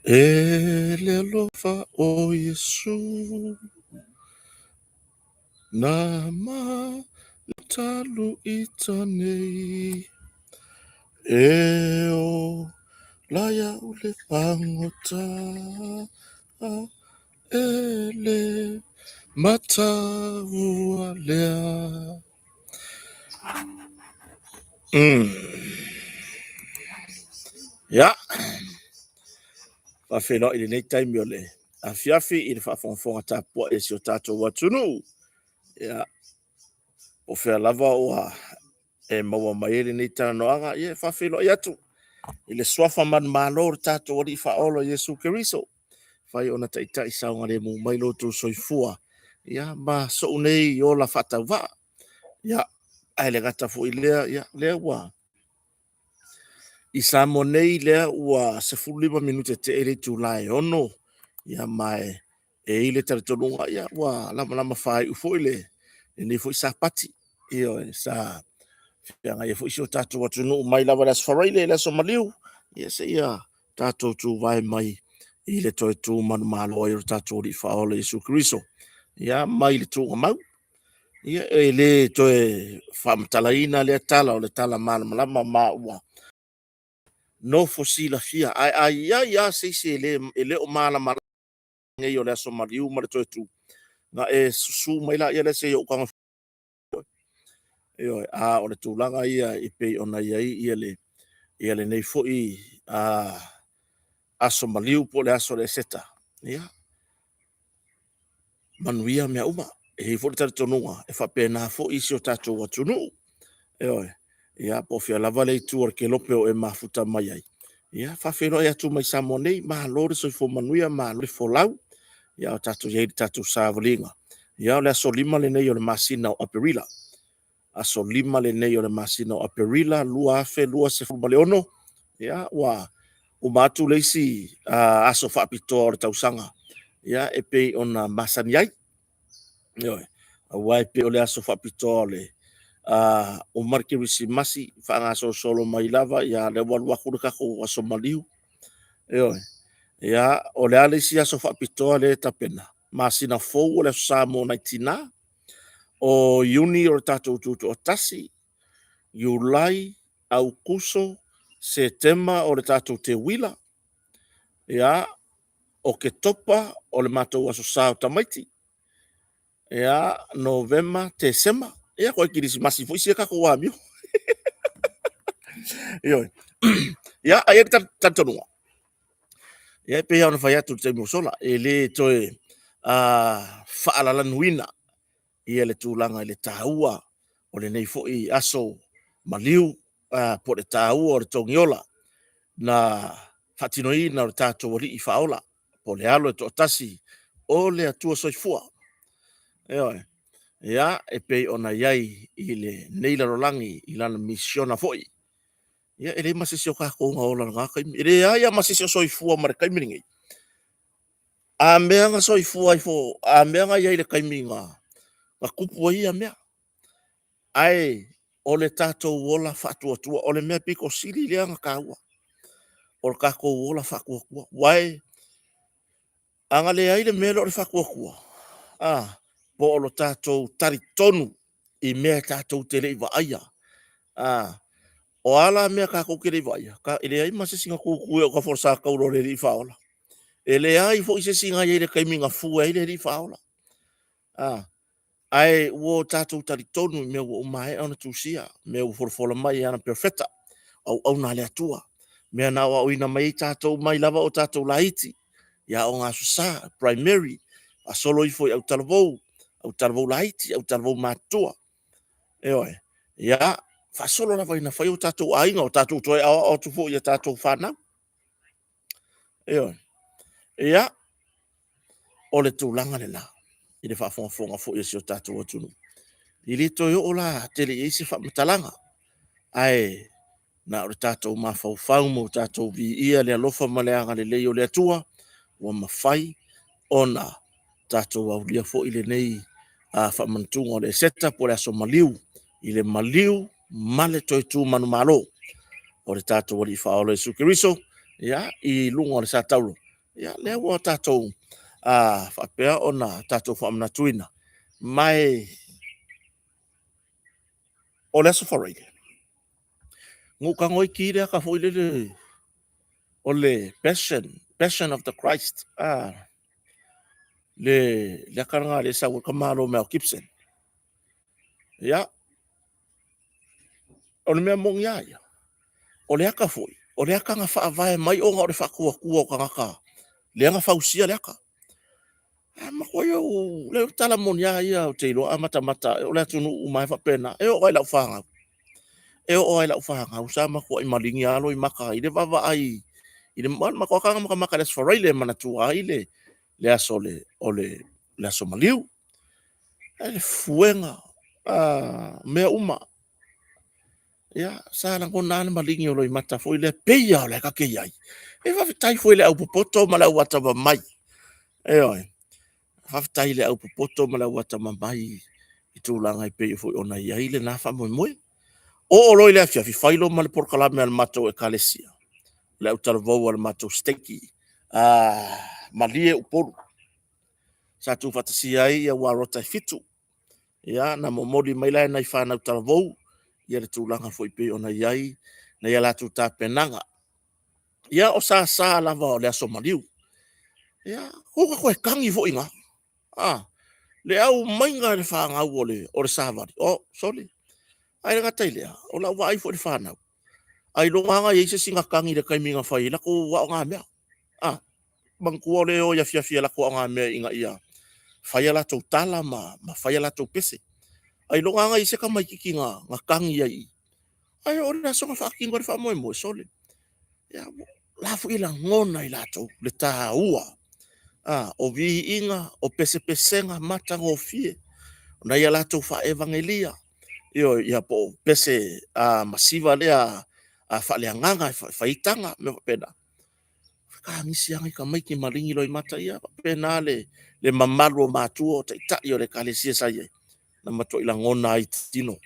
E le alofa o Iesu Na ma talu ita nei E o la iau le pagota E le mataua lea. Ia, faafeiloai i lenei taimi o le afiafi i le faafogafoga tapuai a si o tatou atunuu. Ia, o fea lava ua e maua mai ai lenei talanoaga, ia e faafeiloai atu i le suafa manumalo o le tatou Alii Faaola Iesu Keriso, fai ona taitai saogalemu mai lo outou soifua, ia ma sou nei ola faatauvaa. Ia, ae le gata foi i lea, ia, lea ua i Samoa nei lea ua 15 minute tee le itula e 6, ia ma e i ai le talitonuga, ia ua lamalama faaiu foi le lenei foi Sapati. Ioe, sa feagai ai foi si o tatou atunuu mai lava i le Aso Faraile i le Aso Maliu, ia seia tatou tuvae mai i le toe tu manumalo ai o le tatou Alii Faaola Iesu Keriso, ia mai le tuugamau. Ia, e le toe faamatalaina lea tala, o le tala malamalama ma ua nofo silafia. Ae a i ai lava se isi e le o malamalama nei o le Aso Maliu ma le toe tu, na e susu mai laia lea se i ou tago. Ioe, a o le tulaga ia e pei ona i ai ia le ia lenei foi aso maliu po o le aso o le Eseta. Ia, manuia mea uma. E i ai foi le talitonuga e faapena foi si o tatou atunuu. Ioe, ia po o fea lava le itu o le kelope o e mafuta mai ai. Ia, faafeiloai atu mai Samoa nei, malo le soifua manuia, malo le folau. Ia, o tatou i ai i le tatou savaliga. Ia, o le aso 5 lenei o le masina o Aperila. Aso 5 lenei o le masina o Aperila 2026. Ia, ua uma atu le isi aso faapitoa o le tausaga, ia, e pei ona masani ai. Ioe, aua e pei o le aso faapitoa o le uma le Kerisimasi faagasolosolo mai lava, ia lea ua alu atu le tatou aso maliu. Ioe, ia, o le a le isi aso faapitoa lea e tapena? Masina fou o le Aso Sa mo nai tina. O Iuni o le tatou tutoatasi, Iulai, Aukuso, Setema o le tatou teuila. Ia, Oketopa o le matou Aso Sa o tamaiti. Ia, Novema, Tesema. Ia, toe Kerisimasi foi sia tatou amio. Ioe. Ia, ae i ai le talitonuga. Ia, e pei lava ona fai atu i le taimi ua sola, e le toe faalalanuina ia le tulaga i le taua o lenei foi aso maliu, po o le taua o le togiola na faatinoina o le tatou Alii Faaola, po o le alo e toatasi o le Atua Soifua. Ioe. Ia, e pei ona i ai i lenei lalolagi i lana misiona foi. Ia, e leai ma se isi o tatou na ola i lena taimi. E leai lava ma se isi o soifua ma le taimi lenei. A mea na soifua ifo, a mea na i ai i le taimi na tupu ai ia mea. Ae o le tatou ola faatuatua, o le mea pito sili lea ona taua, o le tatou ola faatuatua. Aua a na leai le mea lea o le faatuatua, a, po o lo tatou talitonu i mea tatou te le i vaaia. A, o a la mea tatou te le i vaaia, e leai ma se isi na tutu i autafa o le satauro o le Alii Faaola. E leai foi se isi na i ai i le taimi na fue ai le Alii Faaola. A, ae ua tatou talitonu i mea ua maea ona tusia, mea ua folafola mai e ana perofeta, auauna a le Atua, mea na aoaoina mai ai tatou mai lava o tatou laiti, i aoga Aso Sa, primary, faasolo ifo i autalavou, autalavou laiti, autalavou matutua. Ioe. Ia, faasolo lava ina fai o tatou aiga, o tatou toe aoao atu foi i a tatou fanau. Ioe. Ia, o le tulaga lena i le faafogafoga foi a si o tatou atunuu. E le toe oo la tele i ai se faamatalaga, ae na o le tatou mafaufau ma o tatou viia le alofa ma le agalelei o le Atua ua mafai ona tatou aulia foi lenei faamanatuga o le Eseta po o le Aso Maliu i le maliu ma le toe tu manumalo o le tatou Alii Faaola Iesu Keriso, ia, i luga o le sa taulo, ia, lea ua tatou faapea ona tatou faamanatuina. Ma o le Aso Faraile, na ou tago ai ki le ata foi lele o le Passion, Passion of the Christ, le ata lena lea e sau ai le tamaloa Mel Gibson. Ia, o le mea moni lava ia, o le ata foi, o le ata na faavae mai ona o le faatuatua o tagata lea na fausia le ata. Ae matuai ou, o le tala moni lava ia, ou te iloa a matamata, o le atunuu uma lava e faapena. E oo lava i lau fanau, e oo lava i lau fanau sa matuai maligi lava loimata i le vaavaai i le matou lava taga matamata i le Aso Faraile e manatua ai le aso o le aso maliu. Ae le fuega, mea uma. Ia, sa lagona lava le maligi o loimata foi lea, pei lava o la e ta te i ai. E faafetai foi i le aupopoto ma le auatamamai, ioe. Faafetai i le aupopoto ma le auatamamai i tulaga e pei foi ona i ai lena faamoemoe. Oo loa i le afiafi, fai loa ma le polokalame a le matou Ekalesia, le autalavou a le matou Seketi, Malie Upolu. Sa tuufaatasia ai Uarota e 7. Ia, na momoli mai la e nai fanau talavou ia le tulaga foi pei ona i ai nai a latou tapenaga. Ia, o sasa lava o le aso maliu. Ia, ua toe tagi foi i ina. Le aumaiga e le fanau o le savali, oh sole. Ae le gata i lea, o lau vaai foi i le fanau, ailoga lava na i ai se isi na tagi i le taimi na fai ai latou aogamea. Manatua o lea e o i afiafi i a latou aogamea ina ia fai a latou tala ma fai a latou pese. Ailoga lava na i ai se tamaitiiti na tagi ai i i. Ae oo i le aso na faatino ai le faamoemoe, sole, ia, o la foi e lagona e i latou le taua o viiga, o pesepesega matagofie na ia latou faa-evagelia, ioe, ia po o pese masiva lea faaleagaga e fai ai taga ma mea faapena. Fetagisi lava nai tamaiti ma maligi loimata. Ia e faapena le mamalu o matua o taitai o le Ekalesia sa i ai, na matuai lagona ai i tino.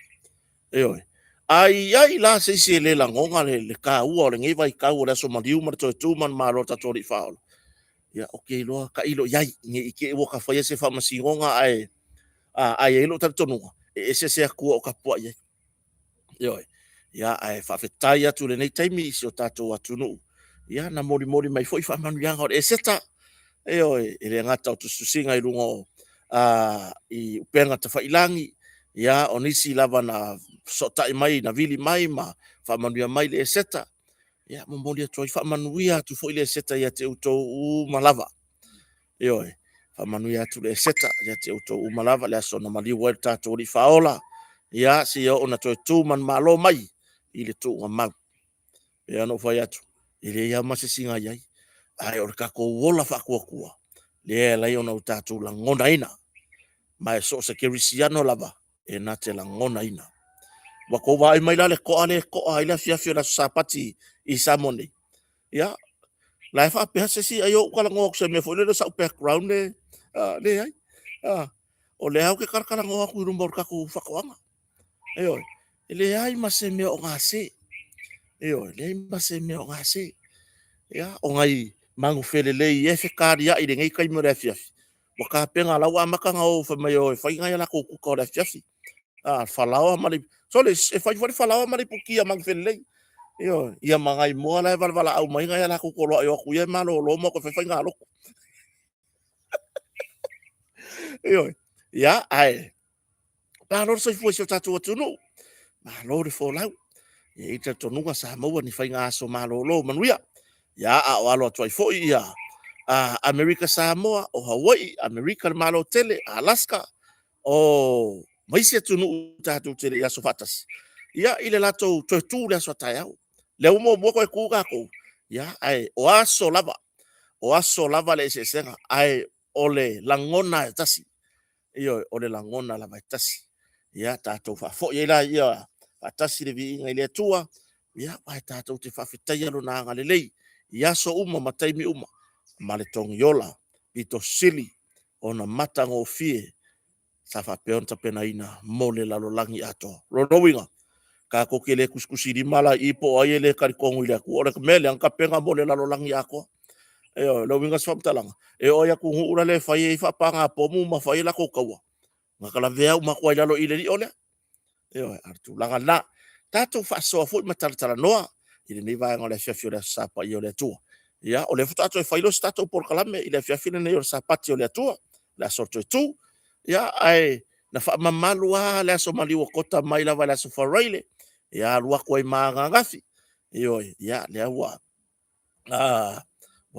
Ioe. A i ai la se isi e le lagona le taua o lenei vaitau o le aso maliu ma le toe tu manumalo o le tatou Alii Faaola, ia ou te iloa, tailo i ai, ne i te i ua ta faia se faamasinoga ae i ai lou talitonuga, e ese se Atua o tapuai ai. Ioe. Ia, ae faafetai atu i lenei taimi i si o tatou atunuu, ia na molimoli mai foi faamanuiaga o le Eseta. Ioe, e le gata o tusitusiga i luga o i upega tafailagi, ia o nisi lava na fesootai mai na vili mai ma faamanuia mai le Eseta, ia momoli atu ai faamanuia atu foi le Eseta ia te outou uma lava. Ioe, faamanuia atu le Eseta ia te outou uma lava i le aso na maliu ai lo tatou Alii Faaola, ia seia oo ina toe tu manumalo mai i le tuugamau. E pei lava ona ou fai atu, e leai lava ma se isi na i ai, ae o le tatou ola faatuatua lea e ala ai ona tatou lagonaina, ma e so o se kerisiano lava e na te lagonaina. Ua tou vaai mai la i le toa lea e toa ai le afiafi o le aso Sapati i Samoa nei? Ia, la e faapea se isi ai o ou talanoa atu i se mea foi lele o sau background e leai. O lea lava ou te talatalanoa atu i luma o le tatou faatoaga. Ioe. E leai ma se mea o gase. Ioe, e leai ma se mea o gase. Ia, o nai manufelelei e fetaliai i lenei taimi o le afiafi, ua tapena o la ua amata ona o fai mai e o e fai nai a latou kuka o le afiafi. Falaoa ma le... Sole, e fai foi le falaoa ma le iputi a manufelelei. Ioe, ia ma nai moa la e valavalaau mai nai a latou toloai e o atu ia e malolo ma o atu e fai faigalotu. Ioe, ia, ae malo le soifua i si o tatou atunuu, malo le folau. E i ai le talitonuga sa maua ni faiga aso malolo manuia. Ia, a o alo atu ai foi ia Amerika Samoa, o Hawaii, Amerika le Malo tele, Alaska, o ma isi atunuu tatou te le i aso faatasi, ia, i le latou toe tu i le aso a taeao. Lea ua muamua toe tu tatou, ia, ae o aso lava, o aso lava le eseesega, ae o le lagona e tasi. Ioe, o le lagona lava e tasi. Ia tatou faafoi ai laia faatasi le viiga i le Atua, aua tatou te faafetaia Lona agalelei i aso uma ma taimi uma, ma le togiola pito sili ona matagofie sa faapea ona tapenaina mo le lalolagi atoa. O lona uiga, Tatou te le tusitusilima la i i po o ai e le talitonu i le Atua. O le mea lea na tapena mo le lalolagi atoa. Ioe, o le uiga o se faamatalaga, e oo lava i atunuu la e fai ai faapanapomu ma fai ai latou taua, na ta lavea uma atu lava i lalo i i le lio lea. Ioe, a o le tulaga lena. Tatou faasoa foi ma talatalanoa i lenei vaega o le afiafi o le Aso Sa paia o le Atua. Ia, o lea faatoa toe fai lea o se tatou polokalame i le afiafi lenei o le Sapati o le Atua, le aso toe 2. Ia, ae na faamamalu lava le aso maliu o Kota mai lava i le aso Faraile, ia alu atu ai ma ananafi. Ioe, ia lea ua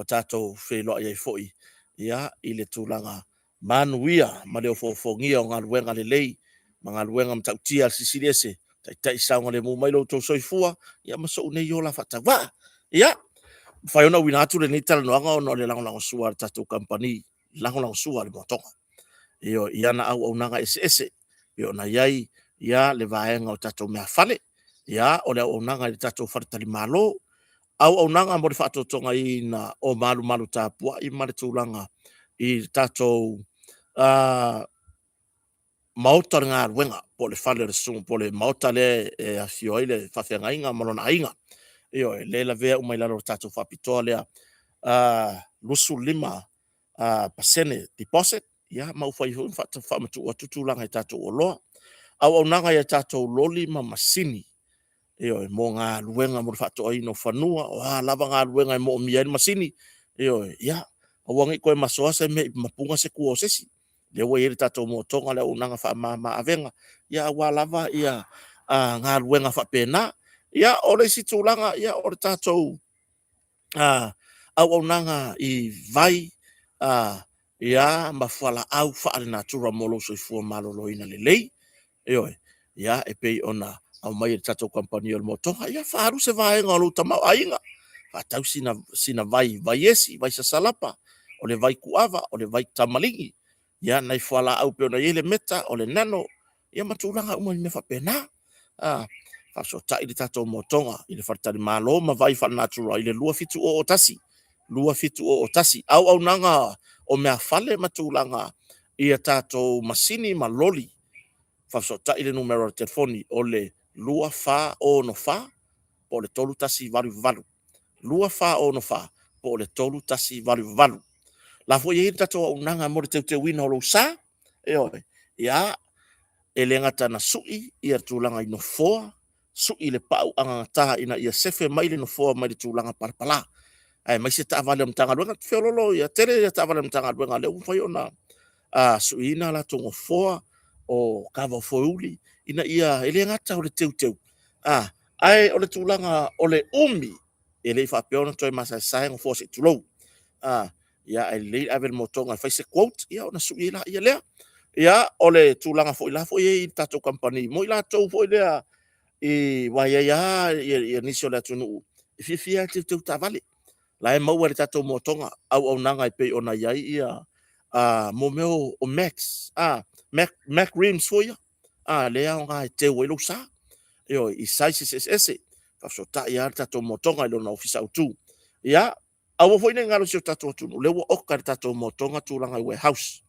tatou feiloai ai foi i le tulaga manuia ma le ofoofogia o galuega lelei ma galuega matautia a le Silisili Ese, taitai saogalemu mai lo outou soifua ma sou nei ola faatauvaa. Ia, e mafai ona auina atu lenei talanoaga ona o le lagolagosua a le tatou kamupani, lagolagosua a le Motoga. Ioe, i ana auaunaga eseese e pei ona i ai le vaega o tatou meafale, o le auaunaga i le tatou faletalimalo, auaunaga mo le faatotogaina o malumalu tapuai ma le tulaga i le tatou maota o le galuega, po o le fale o le susuga po o le maota lea e afifio ai le faafeagaiga ma lona aiga. Ioe, lea e lavea uma i lalo o le tatou faapitoa lea 25% deposit, ia ma ua mafai foi ona faamatuu atu tulaga i tatou oloa. Auaunaga i a tatou loli ma masini, ioe, mo galuega mo le faatoaina o fanua, o a lava galuega e moomia ai le masini, ioe, ia aua ne i toe masoa se mea ma puna se tua o se isi. Lea ua i ai le tatou motoga le auaunaga faamama avega, aua lava galuega faapena. Ia, o le isi tulaga, o le tatou auaunaga i vai ma fualaau faalenatura mo lou soifua maloloina lelei. Ioe. Ia, e pei ona aumai e le tatou kamupani o le Motoga, ia faaalu se vaega o lou tamaoaiga, faatau sina vai, vai esi, vai sasalapa, o le vai tuava, o le vai tamaligi, ia nai fualaau e pei ona i ai le meta, o le nano, ia ma tulaga uma i mea faapena. Faafesootai le tatou Motoga i le faletalimalo ma vai faalenatura i le 2701 2701. Auaunaga o meafale ma tulaga i a tatou masini ma loli, faafesootai le numera o le telefoni o le 2464 po o le 3188. 2464 po o le 3188. O la foi e i ai le tatou auaunaga mo le teuteuina o lou sa. Ioe. Ia, e le gata ina sui le tulaga i nofoa, sui le pau anagata ina ia sefe mai le nofoa mai le tulaga palapala, aemaise taavale a le Matagaluega. E feoloolo e tele taavale a le Matagaluega o lea ua mafai ona suiina latou nofoa, o kava o foeuli, ina ia, e le gata o le teuteu, ae o le tulaga o le umi e le i faapea ona toe masaesae nofoa se i tulou. Ia, ae lelei le ave i le motoga e fai se quote ona sui ai lea. Ia, o le tulaga foi la foi e i ai i le tatou kamupani, mo i latou foi lea aua e i ai lava nisi o le atunuu e fiafia lava e teuteu taavale. O la e maua e le tatou motoga auaunaga e pei ona i ai ia mea o mags, mag rims foi ia, lea e aoga e teu ai lou sa. Ioe, i sizes eseese. Faafesootai lava le tatou motoga i lona ofisa autu. Ia, aua foi ne i galo i si o tatou atunuu, o lea ua oka e le tatou motoga tulaga i warehouse.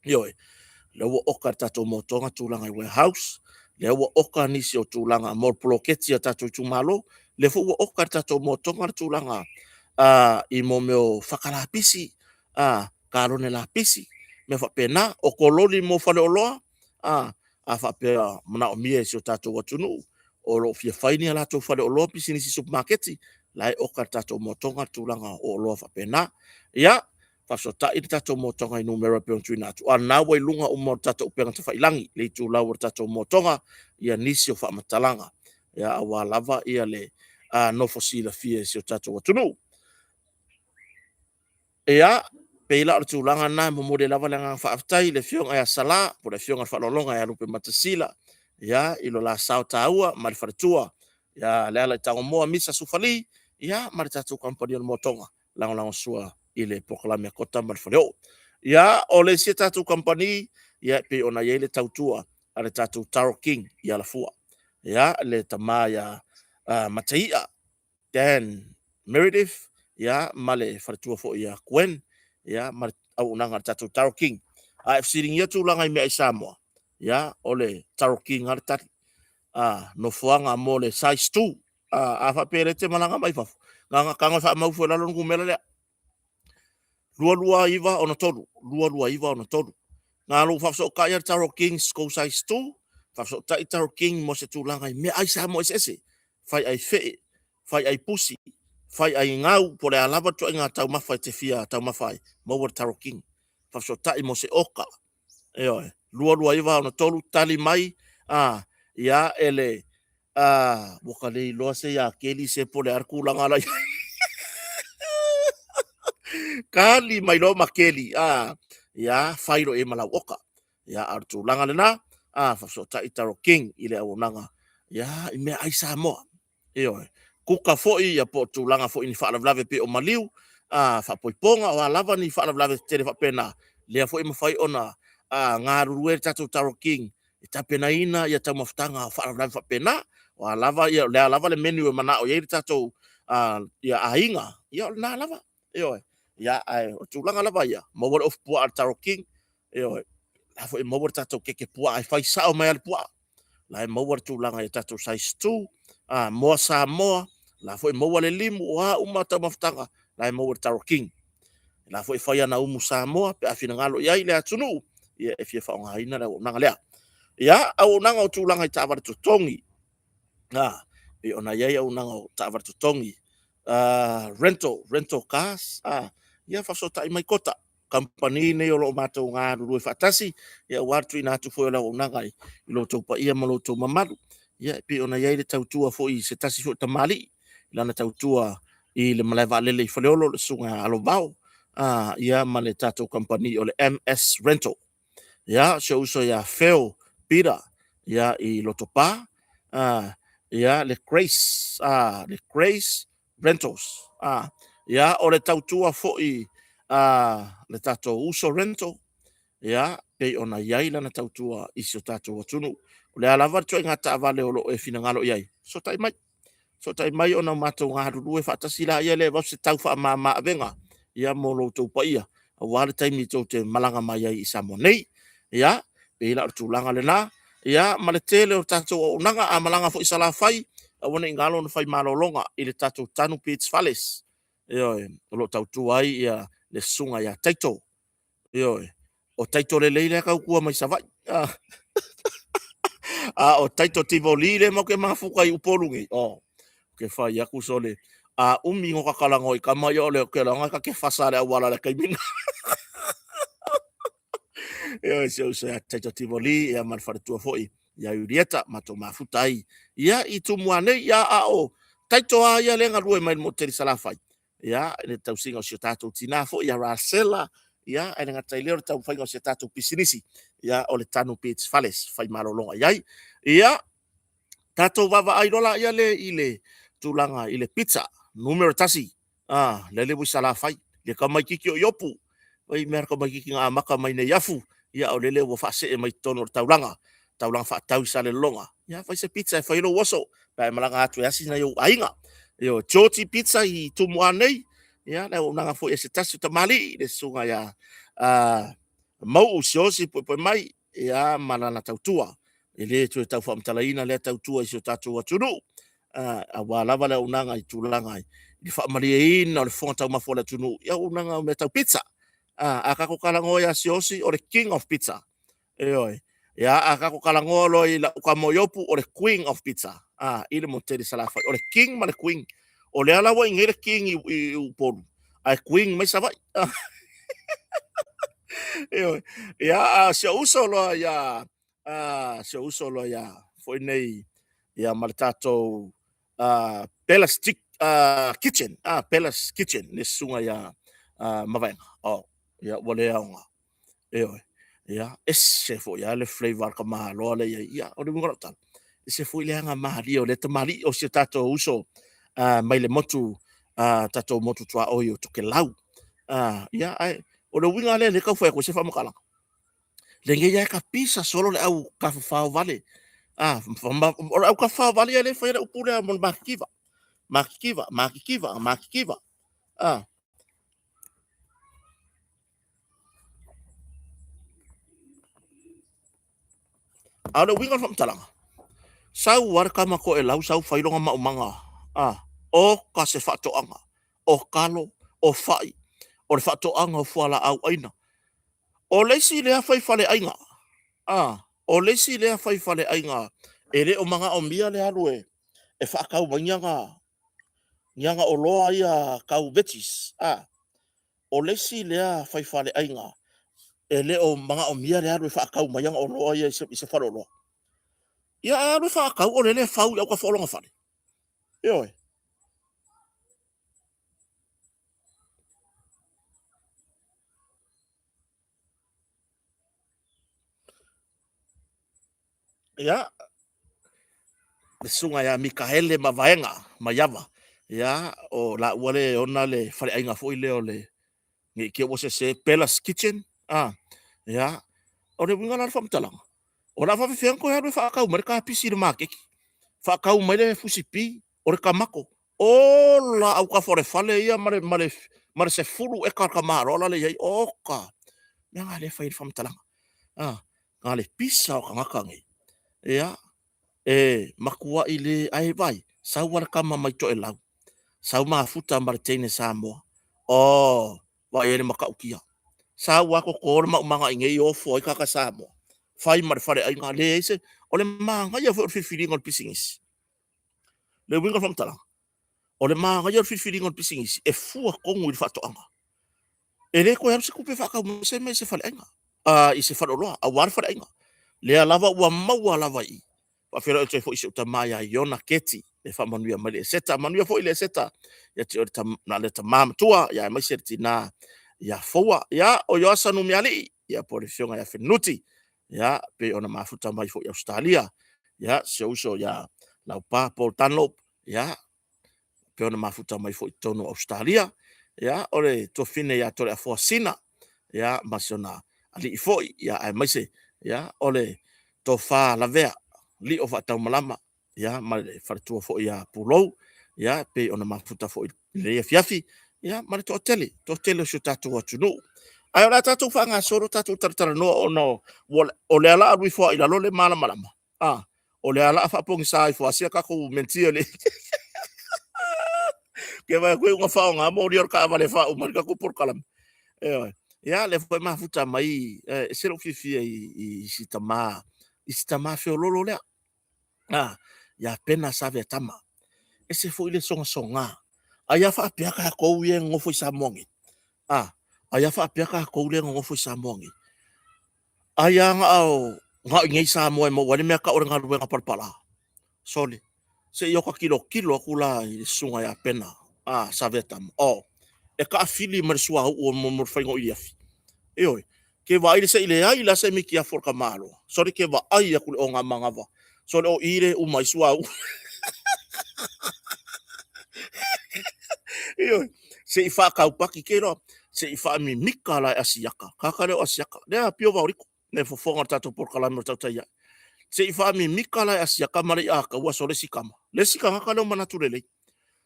Ioe, o lea ua oka e le tatou motoga tulaga i warehouse, lea ua oka nisi o tulaga mo poloketi a tatou itumalo, lea foi ua oka e le tatou motoga le tulaga i mea o faka lapisi, kalone lapisi, mea faapena. O kololi mo faleoloa, a faapea e manaomia e si o tatou atunuu o lo o fia fai ni a latou faleoloa, pisinisi supamaketi, o la e oka e le tatou motoga le tulaga o oloa faapena. Ia, faafesootai le tatou motoga i numera e pei ona tuuina atu, a o lena ua i luga uma o le tatou upega tafailagi, le itulau o le tatou motoga, nisi o faamatalaga aua lava le nofo silafia e si o tatou atunuu. Ia, pei la o le tulaga lena e momoli ai lava le agaga faafetai i le Afioga ia Sala po o le Afioga i le Faaaloaloga ia Lupematasila i lo la sao taua ma le faletua ia Lealaitagomoa Misa Sufali ma le tatou kamupani o le Motoga, lagolagosua i le polokalame a Kota ma le Faleoo. Ia, o le isi a tatou kamupani, e pei ona i ai le tautua a le tatou Taro King i Alafua, le tama ia Mataia Dan Meredith, ia, ma le faletua foi ia Gwen, ia, ma le auaunaga a le tatou Taro King. A e fesiligia tulaga i meaai Samoa, ia, o le Taro King lava le tali. Nofoaga mo le size 2. A faapea e te malaga mai fafo, na tago e faamau ifo i lalo le numera lea. 22963, 22963. Na lou faafesootai lava le Taro Kings kou size 2, faafesootai Taro King mo se tulaga i meaai Samoa eseese, fai ai fee, fai ai pusi, fai ai gau, po o le a lava le ituaiga taumafa e te fia taumafa ai, maua le Taro King. Faafesootai mo se oka. Ioe, 22963, tali mai ia e le ua ka le iloa se ia Keli se po o le a le tulaga la i ai. Tali mai loa ma Keli, ia fai loa i ai ma lau oka. Ia, a o le tulaga lena, faafesootai Taro King i le auaunaga, ia, i meaai Samoa. Ioe. Kuka foi ia po o tulaga foi i ni faalavelave pei o maliu, faapoipoga, o a lava ni faalavelave tetele faapena, lea foi e mafai ona galulue ai le tatou Taro King e tapenaina ia taumafataga o faalavelave faapena. O a lava ia, o le a lava le menu e manao i ai le tatou ia aiga, ia o lena lava. Ioe. Ia, ae o tulaga lava ia, maua le ofu puaa a le Taro King, ioe, la foi e maua le tatou keke puaa e fai sao mai lava le puaa. La e maua le tulaga i tatou size 2, moa Samoa, la foi e maua le limu, o a uma taumafataga, la e maua i le Taro King. La foi e fai ana umu Samoa pe a finagalo i ai le atunuu, ia e fia faaaogaina le auaunaga lea. Ia, auaunaga o tulaga i taavale totogi. Pei ona i ai auaunaga o taavale totogi, rental cars, ia faafesootai mai Kota. Kamupani nei o lo o matou galulue faatasi, ia aua le tuuina atu foi o le auaunaga i lo outou paia ma lo outou mamalu. Ia e pei ona i ai le tautua foi i se tasi foi o tamalii, i lana tautua i le malae vaalele i Faleolo, le susuga ia Alovao, ia ma le tatou kamupani o le MS Rental. Ia, si ou uso ia Phil Peter, ia i Lotopa, ia le Grace, le Grace Rentals. Ia, o le tautua foi a le tatou Uso Rental, ia, pei ona i ai lana tautua i si o tatou atunuu. O le a lava le ituaiga taavale o lo o e finagalo i ai, fesootai mai. Fesootai mai ona matou galulue faatasi laia lea e avatu se tau faamama avega, ia, mo lo outou paia, aua le taimi tou te malaga mai ai i Samoa nei. Ia, pei la o le tulaga lena, ia, ma le tele o tatou auaunaga. A malaga foi i Salafai, aua ne i galo ona fai malologa i le tatou Tanu Beach Fales, ioe, o lo o tautua ai ia le susuga ia Taito. Ioe, o Taito lelei lea e tautua mai Savaii. A o Taito Tivoli lea matou te mafuta i Upolu nei, oh, ke fai atu sole, a umi no ka talanoa i tama ia o le ke laga ta te fasa le auala le taimi na. Ioe, si ou uso ia Taito Tivoli, ia ma le faletua foi ia Iulieta, matou mafuta ai ia i Tumua nei, ia a o Taito a ia le galue mai le motu tele i Salafai, ia i le tausiga o si o tatou tinā foi ia Rasela, ia ae le gata i lea o le taumafaiga o si a tatou pisinisi, ia o le Tanu Beach Fales, fai malologa i ai. Ia, tatou vaavaai loa laia le i le tulaga i le pizza numera 1, lele ua i Salafai, le tamaitiiti o Iopu, oi mea le tamaitiiti na amata mai nei afu, ia o lele ua faasee mai totonu o le taulaga, taulaga faatau i Salelologa, ia fai se pizza e fai lou oso, pe a e malaga atu e asi nai ou aiga. Ioe, Georgie Pizza i Tumua nei, ia le auaunaga foi a se tasi o tamalii, le susuga ia Mauu Siaosi Puepuemai, ia ma lana tautua. E le toe tau faamatalaina lea tautua i si o tatou atunuu, aua lava le auaunaga i tulaga i le faamalieina o le fofoga taumafa o le atunuu, ia auaunaga o mea tau pizza. A tatou talanoa ia Siaosi, o le king of pizza. Ioe. Ia, a tatou talanoa loa i lau tama o Iopu, o le queen of pizza, i le motu tele i Salafai. O le king ma le queen. O lea la ua i inei le king i Upolu, ae queen mai Savaii. Ioe. Ia, a o si ou uso loa ia, si ou uso loa ia, foi nei, ia ma le tatou Bella's Kitchen, Bella's Kitchen, le susuga ia Mavaega. Oh, ia, ua le aoga. Ioe. Ia, ese foi lava le flavor a le tamaloa lea i ai. Ia, o le uiga o lau tala, ese foi le aga malie o lea tamalii o si o tatou uso mai le motu, tatou motu tuaoi o Tokelau. Ia, ae o le uiga lea, lea tau fai atu ai se faamatalaga. Lenei lava e tapisa solo le au tafafao vale. O le au tafafao vale ia lea e fai ai le upu lea mo le matitiva. Matitiva, matitiva, matitiva. A o le uiga o le faamatalaga, Sau lava le tama toelau sau fai lona maumaga, a, oka se faatoaga, o talo, o fai, o le faatoaga o fualaau aina. O le isi lea fai faleaiga, a, o le isi lea fai faleaiga e le o manaomia le alu e faatau mai ni ana oloa ia tau veggies, a. O le isi lea fai faleaiga e le o manaomia le alu e faatau mai ana oloa ia i se faleoloa. Ia ae alu e faatau o lele e fau i autafa o lona fale. Ioe. Ia, le susuga ia Mikaele Mavaega Maiava, ia, o laua le ona le faleaiga foi lea o le, ne i te i ua sese, Bella's Kitchen, a, ia, o le uiga la o le faamatalaga, o le a faapefea ona toe alu e faatau mai le kapisi i le maketi, faatau mai le fusipi, o le tamato, ola autafa o le fale ia ma le 10 eka a le tamaloa la e i ai. Oka! O le mea lena o lea e fai ai le faamatalaga. Na o le pisa o tagata nei, ia, e matuai le... ae vaai, sau lava le tama mai Toelau, sau mafuta ma le teine Samoa. Oh, vaai i ai le matautia. Sau lava toto le maumaga i inei ofo ai tagata Samoa, fai ma le faleaiga, leai se... O le manaia foi o le filifiliga o le pisinisi. Le uiga o le faamatalaga, o le manaia o le filifiliga o le pisinisi, e fua tonu i le faatoaga. E le toe alu se tupe e faatau mai se mea i se faleaiga, i se faleoloa, aua le faleaiga. Lea lava ua maua lava i i. Faafeiloai atu ai foi i si ou tama ia Iona Keti, e faamanuia mai le Eseta. Manuia foi le Eseta ia te oe le tama matua, aemaise le tina ia Foua. Ia, o Ioasa Numialii, ia po o le afioga ia Fenuti, ia, pei ona mafuta mai foi i Ausetalia. Ia, si ou uso ia Laupa Paul Dunlop, ia, pei ona mafuta mai foi i totonu o Ausetalia. Ia, o le tuafafine ia Toleafoa Sina, ia, ma si ona alii foi, ia, aemaise, ia, o le Tofa Lavea Lio Faataumalama, ia, ma le faletua foi ia Pulou, ia, pei ona mafuta foi i lenei afiafi, ia, ma le toatele, toatele o si o tatou atunuu. Ae o le a tatou faagasolo tatou talatalanoa ona o lea o le a alu ifo lava i lalo le malamalama. A, o lea la a faapogisa ifo lava si a tatou menitia le Ke vaai atu ua faaaoga moli o le taavale e faauma ai le tatou polokalame. Ioe. Ia, lea foi e mafuta mai, e ese lou fiafia i si tama, i si tama feololo lea. A, ia Pena Saveatama. Ese foi le sogasoga. Ai a faapea tatou ia e nonofo i Samoa nei. A, ai a faapea tatou lea e nonofo i Samoa nei. Ai a na o na o i inei i Samoa e maua ai le mea tau o le galuega palapala. Sole, se i ota tilotilo atu la i le susuga ia Pena a Saveatama. Oh, e taafili ma le suauu mo le faiga o iliafi. Ioe, ke vaai le se i leai la se mitiafu o le tamaloa. Sole ke vaai atu i le ogamanava. Sole o i le uma ai suauu. Ioe, se i faataupaki ke iloa, se i faamimika la e Asiata. Tagata lea o Asiata, lea Apio Vaoliko, le fofoga o le tatou polokalame o le Tautai Ae. Se i faamimika la e Asiata ma le iataua sole si tama. Le isi tagata lea o manatu lelei.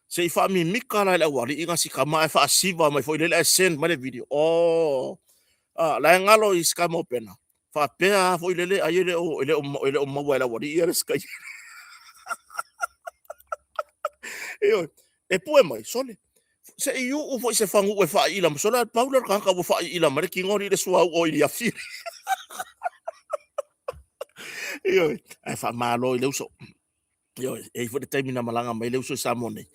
Se i faamimika la e le aualii na si tama ae faasiva mai foi lele ae send mai le video. Oh, ah, la e galo i si tama o Pena. Faapea lava foi lele ai e le o, e le o, e le o maua e le aualii ia le sky. Ioe, e pue mai, sole. Se i uu foi se faguu e faaiila ma sole, ae pau lea o le tagata ua faaiila mai le tino alii le suauu o Iliafi. Ioe, ae faamalo i le uso. Ioe, e i ai foi le taimi na malaga mai le uso i Samoa nei,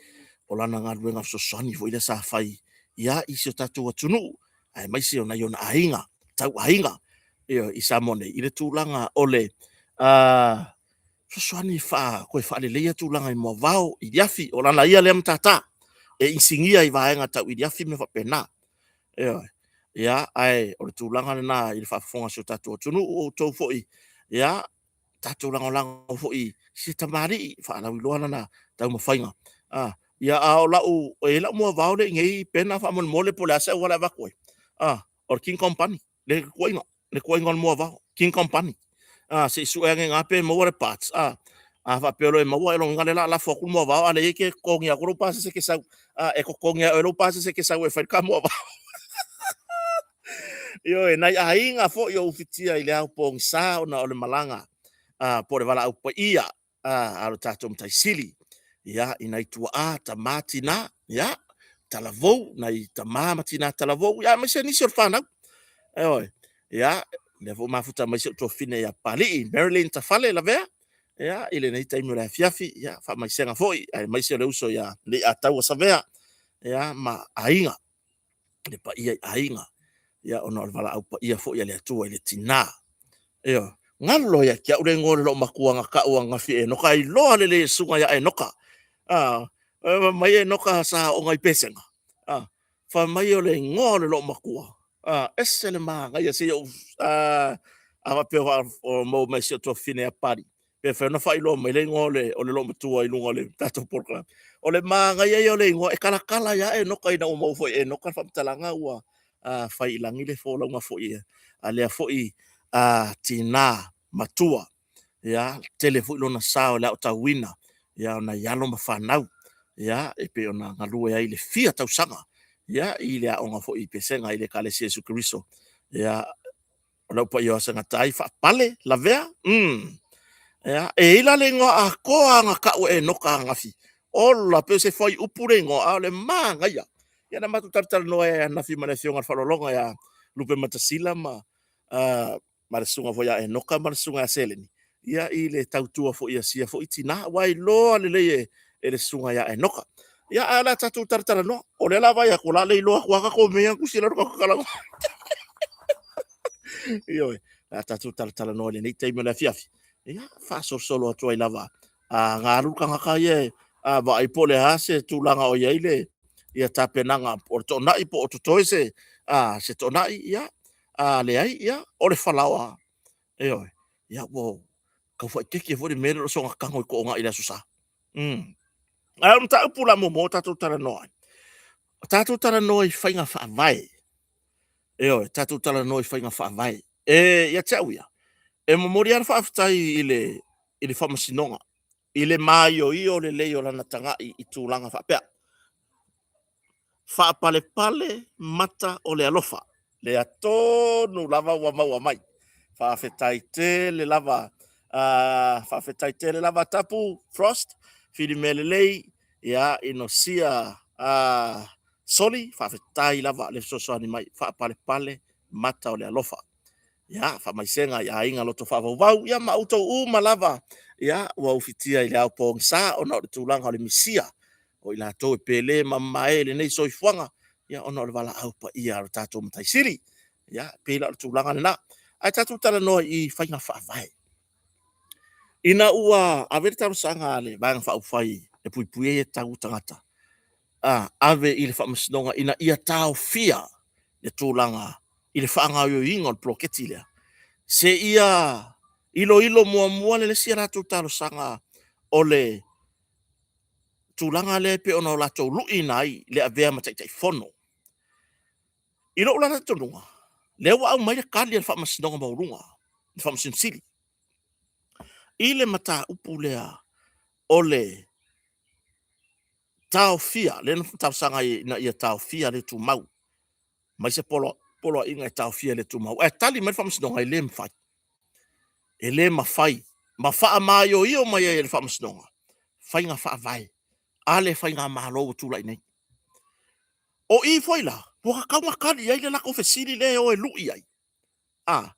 o lana galuega fesoasoani foi lea sa fai ia i si o tatou atunuu, aemaise o nai ona aiga, tau aiga, ioe, i Samoa nei, i le tulaga o le fesoasoani faa, toe faaleleia tulaga i moavao, i liafi, o lana ia lea matata, e inisinia i vaega tau iliafi ma mea faapena. Ioe. Ia, ae o le tulaga lena i le faafofoga a si o tatou atunuu, o outou foi, ia, tatou lagolago foi i si tamalii faalauiloa lana taumafaiga. A, ia, a o lau, e i ai lau moavao lea i inei Pena faamolemole po o le a se auala e avatu ai. A, o le King Company, le tuuaiga, le tuuaiga o le moavao, King Company. A, se i sue ane i ina pe maua le parts. A, a faapea loa e maua, o lona uiga o lea o le a lafo atu le moavao, a leai e te totogi atu lou pasese e te sau, a, e totogi lava e oe lou pasese e te sau ai e fai le ta moavao. Ioe, nai aiga foi o ufitia i le ao pogisa ona o le malaga po o le valaau paia. a lo tatou Matai Sili, ia, i nai tuaa, tama, tina, ia, talavou, nai tama ma tina talavou, ia, aemaise nisi o le fanau. Ioe, ia, lea foi ua mafuta mai si ou tuafafine ia Papalii Marilyn Tafale Lavea, ia, i lenei taimi o le afiafi, ia, faamaisega foi, aemaise o le uso ia Leiataua Savea, ia, ma aiga, le paia i aiga, ia, ona o le valaau paia foi a le Atua i le tina. Ioe, galo ia te au le igoa o le loomatua na tau ananafi e Enoka, e iloa lelei e le susuga ia Enoka. Fai mai Enoka sa aooga i Pesega, fai mai o le igoa o le loomatua, ese le manaia, se i ou, a faapea o maua mai e si ou tuafafine ia Papalii, pe mafai ona faailoa mai le igoa o le loomatua i luga o le tatou polokalame. O le manaia ia o le igoa, e talatala ai lava Enoka ina ua maua foi e Enoka le faamatalaga ua fai i lagi le folauga foi a lea foi tina matua. Ia, tele foi lona sao i le aotauina o nai alo ma fanau, e pei ona galue ai i le fia tausaga i le aoga foi i Pesega i le Ekalesia o Iesu Keriso. Ia, o lau paia o Aso e Gata ai, Faapale Lavea. Ia, e i ai la le igoa atoa lava na tau e Enoka ananafi, ola, pei o se fuaiupu le igoa, a o le manaia. Ia na matou talatalanoa ai ananafi ma le afioga i le Faaaloaloga ia Lupematasila ma le susuga foi ia Enoka ma le susuga ia Seleni, ia i le tautua foi a sia foi tina, aua e iloa lelei e le susuga ia Enoka. Ia, ae o le a tatou talatalanoa. O lea o le a vaai atu, o le a le iloa atu lava tatou mea ia na tusi ai lalo tatou talanoa. Ioe, o le a tatou talatalanoa i lenei taimi o le afiafi, ia, faasolosolo atu ai lava. A na alu le tagata ia e vaai po o le a se tulaga o i ai le tapenaga o le toonai po o totoe se toonai, ia, a leai, ia, o le falaoa. Ioe. Ia ua tau faaeteete foi le mea lea o le soona tago i toonai i le Aso Sa. Ae o le mataupu la muamua tatou talanoa ai, tatou talanoa i faiga faavae. Ioe, tatou talanoa i faiga faavae. E ia te au ia, e momoli lava le faafetai i le Faamasinoga i le maioio lelei o lana tagai i tulaga faapea. Faapalepale mata o le alofa, lea tonu lava ua maua mai. Faafetai tele lava, faafetai tele lava Tapu Frost, fili mea lelei, ia Inosia Soli, faafetai lava le fesoasoani mai, faapalepale mata o le alofa. Ia, faamaisega i aiga loto faavauvau, ia ma outou uma lava, ia, ua ufitia i le ao pogisa ona o le tulaga o le misia o i latou e pele ma mamae i lenei soifuaga, ia ona o le valaau paia a lo tatou Matai Sili. Ia, e pei la o le tulaga lena. Ae tatou talanoa i faiga faavae. Ina ua ave le talosaga a le Vaega Faaupufai e Puipuia Aia Tatau a Tagata, ave i le Faamasinoga ina ia taofia le tulaga i le faagaoioiga o le poloketi lea, seia iloilo muamua le isi a latou talosaga o le tulaga lea e pei ona latou luiina ai le avea ma Taitaifono. I lou la talitonuga, lea ua aumai le tali a le Faamasinoga Maualuga, le Faamasino Sili, i le mataupu lea o le taofia, lea na talosaga ai ina ia taofia le tumau, mai se poloaiga e taofia le tumau. Ae tali mai le Faamasinoga, e le mafai. E le mafai ma faamaioio mai ai e le Faamasinoga faiga faavae a le faigamalo ua tulai nei. O i foi la, ua tatau ona tali i ai le latou fesili lea e o e lui ai. A,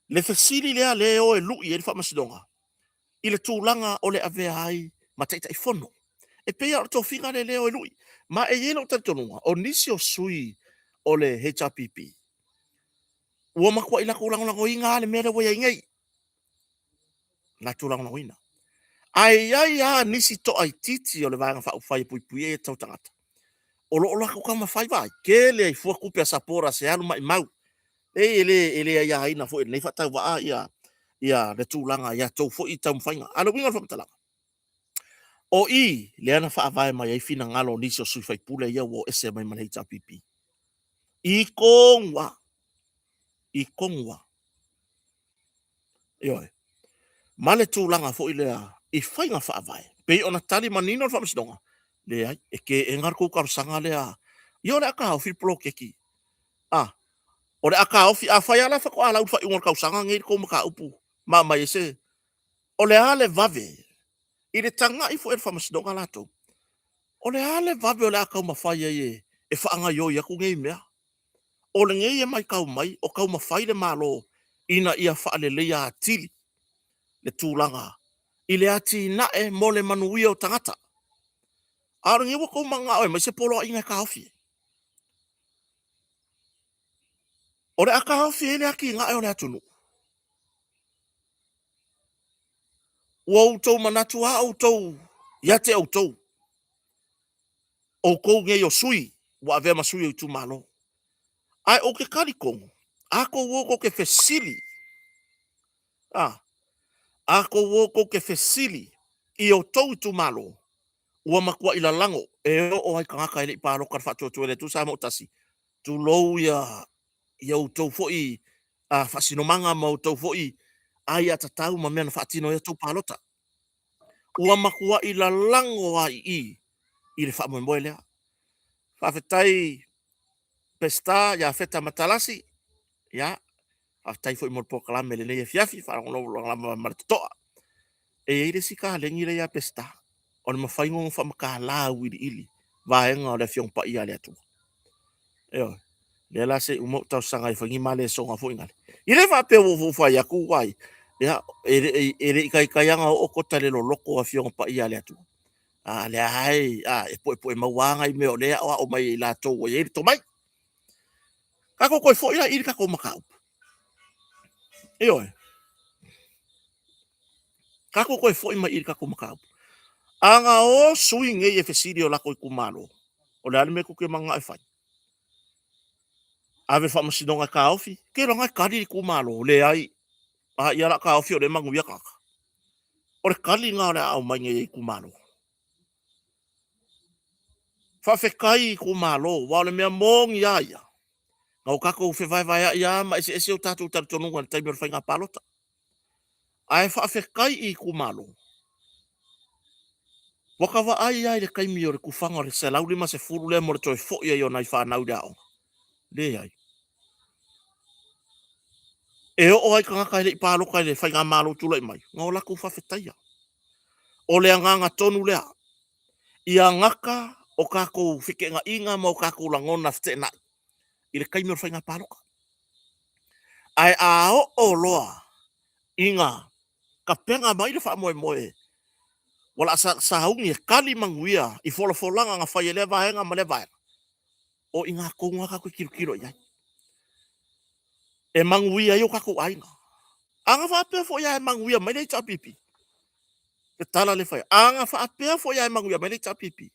le fesili lea lea e o e lui ai le Faamasinoga i le tulaga o le avea ai ma Taitaifono. E pei lava o le tofiga lea lea e o e lui. Ma e i ai lou talitonuga, o nisi o sui o le HRPP, ua matuai latou lagolagoina lava le mea lea ua i ai nei. Latou lagolagoina. Ae i ai lava nisi toaitiiti o le Vaega Faaupufai e Puipuia Aia Tatau a Tagata, o lo o latou taumafai, vaai, tele ai fua tupe a supporters e alu maimau. E le aiaina foi e lenei faatauvaa le tulaga i a outou foi taumafaiga. A o le uiga o le faamatalaga, o i lea na faavae mai ai finagalo o nisi o sui faipule ia ua o ese mai ma le HRPP. I tonu lava, i tonu lava. Ioe. Ma le tulaga foi lea i faiga faavae, pei ona tali manino le Faamasinoga, leai, e teena le tou talosaga lea. Ia o le a taofi le poloketi. A, o le a taofi, afai lava la faatoa lau i le faaiuga o le tausaga lenei le tou mataupu ma aumai ai se. O le a le vave i le tagai foi a le Faamasinoga latou, o le a le vave o le a taumafai ai e faagaoioi atu nei mea? O lenei e matau mai o taumafai le Malo ina ia faaleleia atili le tulaga i le atinae mo le manuia o tagata. A o lenei ua outou mananao e aumai se poloaiga e taofi ai. O le a taofi ai le atinae o le atunuu. Ua outou manatu lava outou ia te outou, outou nei o sui ua avea ma sui o itumalo. Ae ou te talitonu, a tou o tou te fesili, a, a tou o tou te fesili i outou itumalo, ua matuai lalago e oo lava i tagata e le i palota i le Faatuatua i le Atua Samoa ua Tasi, tulou ia ia outou foi faasinomaga ma outou foi aiatatau ma mea na faatino ai a outou palota. Ua matuai lalago lava i i i le faamoemoe lea. Faafetai Peseta ia Feta Matalasi, ia, faafetai foi mo le polokalame i lenei afiafi, faalogologo lava ma le totoa. E i ai le isi kaleni lea ia Peseta, o le mafai ona faamatala auiliili vaega o le Afioga Paia a le Atua. Ioe. Lea la se i uma ou talosaga ai e fai ni ma lesona foi nale. E le faapea ua ou fai atu ai, ia, e le i taitai lava ona oo kota i le loloto o Afioga Paia a le Atua. A lea lava e puepue maua lava nai mea o lea e aoao mai e i latou ua i ai le tomai. Tatou toe foi la i le tatou mataupu. Ioe. Tatou toe foi mai i le tatou mataupu. A na o sui nei e fesili i o latou itumalo, o le a le mea tou te mananao e fai? Ave i le faamasinoga e taofi? Keiloga e tali le itumalo, leai. A ia o le a taofi o lea e manuia tagata. O le tali lena o le a aumai nei e itumalo. Faafetai i itumalo, aua o le mea moni lava ia, na o tatou fevaevaeai lava ma eseese o tatou talitonuga i le taimi o le faiga palota. Ae faafetai i itumalo, ua ta vaai lava i le taimi o le tufaga o le 150 lea mo le toe foi ai o nai fanau i le aoga. Leai. E oo lava i tagata e le i palota i le faigamalo o tulai mai, na o latou faafetaia. O le agaga tonu lea, ia gata o tatou feteenaiga ma o tatou lagona feteenai i le taimi o le faiga palota. Ae a oo loa ina tapena mai le faamoemoe ua laa sauni e tali manuia i folafolaga na fai e lea vaega ma lea vaega, o i ina tonu lava tatou te tilotilo i ai e manuia ai o tatou aiga. A na faapea foi lava e manuia mai le HRPP, le tala lea e fai, a na faapea foi lava e manuia mai le HRPP,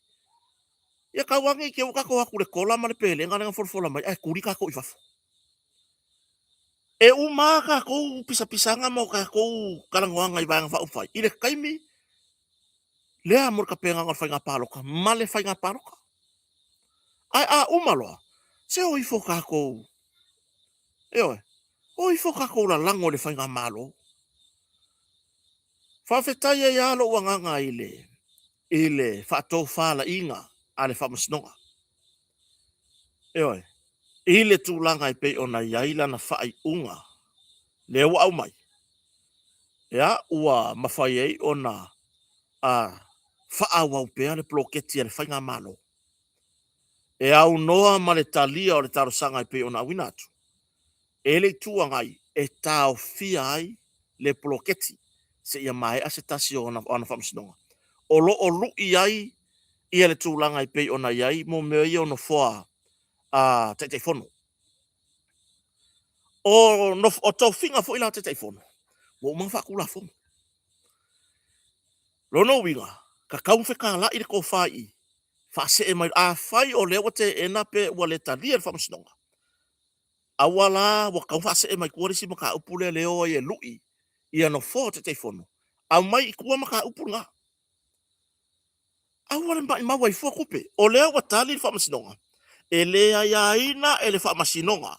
ia tau ane i te i ua tatou o atu i le kola ma le pelega lea na folafola mai ae tuli tatou i fafo. E uma lava tatou pisapisaga ma o tatou talanoaga i Vaega Faaupufai i le taimi lea mo le tapenaga o le faiga palota ma le faiga palota. Ae a uma loa, se o ifo tatou, ioe, o ifo tatou lalago i le faigamalo. Faafetai ai lava lou agaga i le i le faatofalaiga a le Faamasinoga. Ioe, i le tulaga e pei ona i ai lana faaiuga lea ua aumai, ia, ua mafai ai ona a faaauau pea le poloketi a le faigamalo e aunoa ma le talia o le talosaga e pei ona auina atu e le Itu Agai e taofia ai le poloketi seia maea se tasi o ana faamasinoga o lo o lui ai ia le tulaga e pei ona i ai mo mea ia o nofoa a Taitaifono. O, o tofiga foi la a Taitaifono, ua uma ona faatulafono. Lona uiga, tatau ona fetalai le tofa i i, faasee mai, afai o lea ua teena pe ua le talia e le Faamasinoga, aua la ua tatau ona faasee mai tua le isi mataupu lea le o ai e lui ia nofoa o Taitaifono, aumai i tua mataupu lena. Aua le maimau ai fua tupe. O lea ua tali le Faamasinoga, e le aiaina e le Faamasinoga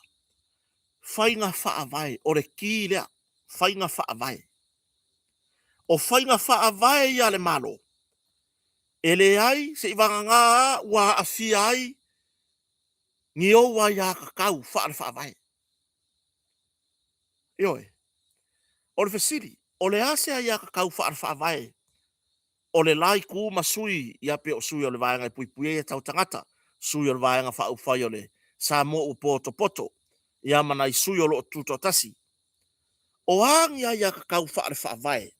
faiga faavae, o le ki lea, faiga faavae. O faiga faavae ia a le Malo, e leai seivagana lava ua aafia ai ni ou aiatatau faale-faavae. Ioe. O le fesili, O le a se aiatatau faale-faavae o le la itu ma sui ia pei o sui o le Vaega e Puipuia Aiatatau a Tagata, sui o le Vaega Faaupufai o le Samoa ua Potopoto, ia ma nai sui o lo o tutoatasi. O a ni aiatatau faale-faavae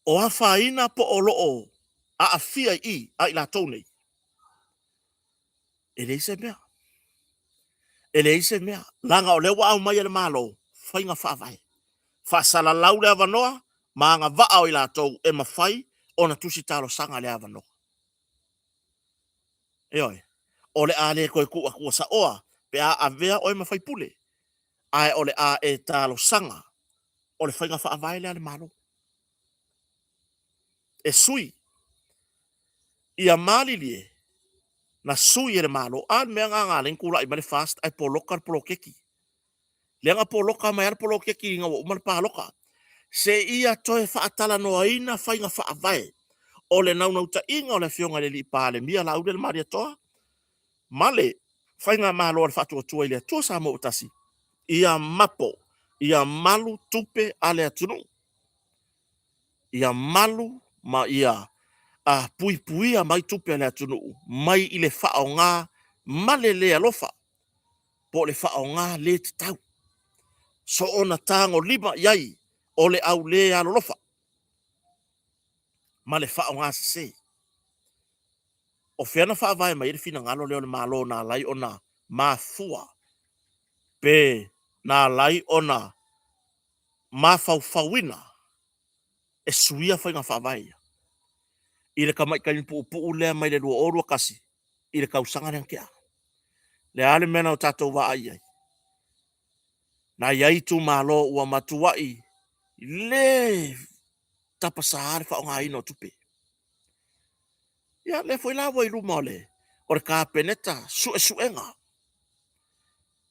o afaina po o lo o aafia i i a i latou nei? E leai se mea. E leai se mea, leaga o lea ua aumai e le Malo faiga faavae. Faasalalau le avanoa ma agavaa o i latou e mafai ona tusi talosaga i le avanoa. Ioe. O le a le toe tuu atua saoa pe a avea oe ma faipule, ae o le a e talosaga o le faiga faavae lea a le Malo. E sui ia malilie na sui e le Malo. A le mea lena na ala ai ona tulai mai le FAST ae poloka le poloketi. Lea na poloka mai lava le poloketi ina ua uma le palota. Seia toe faatalanoaina faiga faavae o le naunautaiga o le Afioga i le alii Palemia Laaulialemalietoa ma le Faigamalo a le Faatuatua i le Atua Samoa ua Tasi, ia mapo, ia malu tupe a le atunuu. Ia malu ma ia puipuia mai tupe a le atunuu mai i le faaaoga ma le le alofa po o le faaaoga le tatau. Soona tagolima i ai o le au le alolofa ma le faaaoga sese. O fea na faavae mai ai le finagalo lea o le Malo na ala ai ona mafua pe na ala ai ona mafaufauina e suia faiga faavae ia i le tamai taimi puupuu lea mai le 2021 i le tausaga lea na tea. Le a le mea na o tatou vaai i ai? Na i ai itumalo ua matuai le tapasā le faaaogaina o tupe. Ia, lea foi la ua i luma o le o le Kapeneta suesuega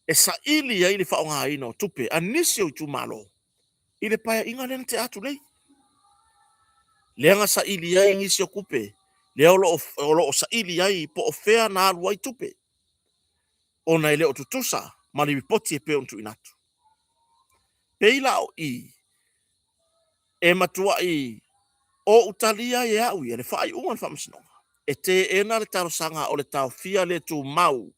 e saili ai le faaaogaina o tupe a nisi o itumalo i le paeaiga lea na tea atu nei. Lea na saili ai nisi o tupe, lea o lo o saili ai po o fea na alu ai tupe, ona e le o tutusa ma le lipoti e pei ona tuuina atu. Pei la o i e matuai ou talia ai e au ia le faaiuga a le Faamasinoga e teena le talosaga o le taofia le tumau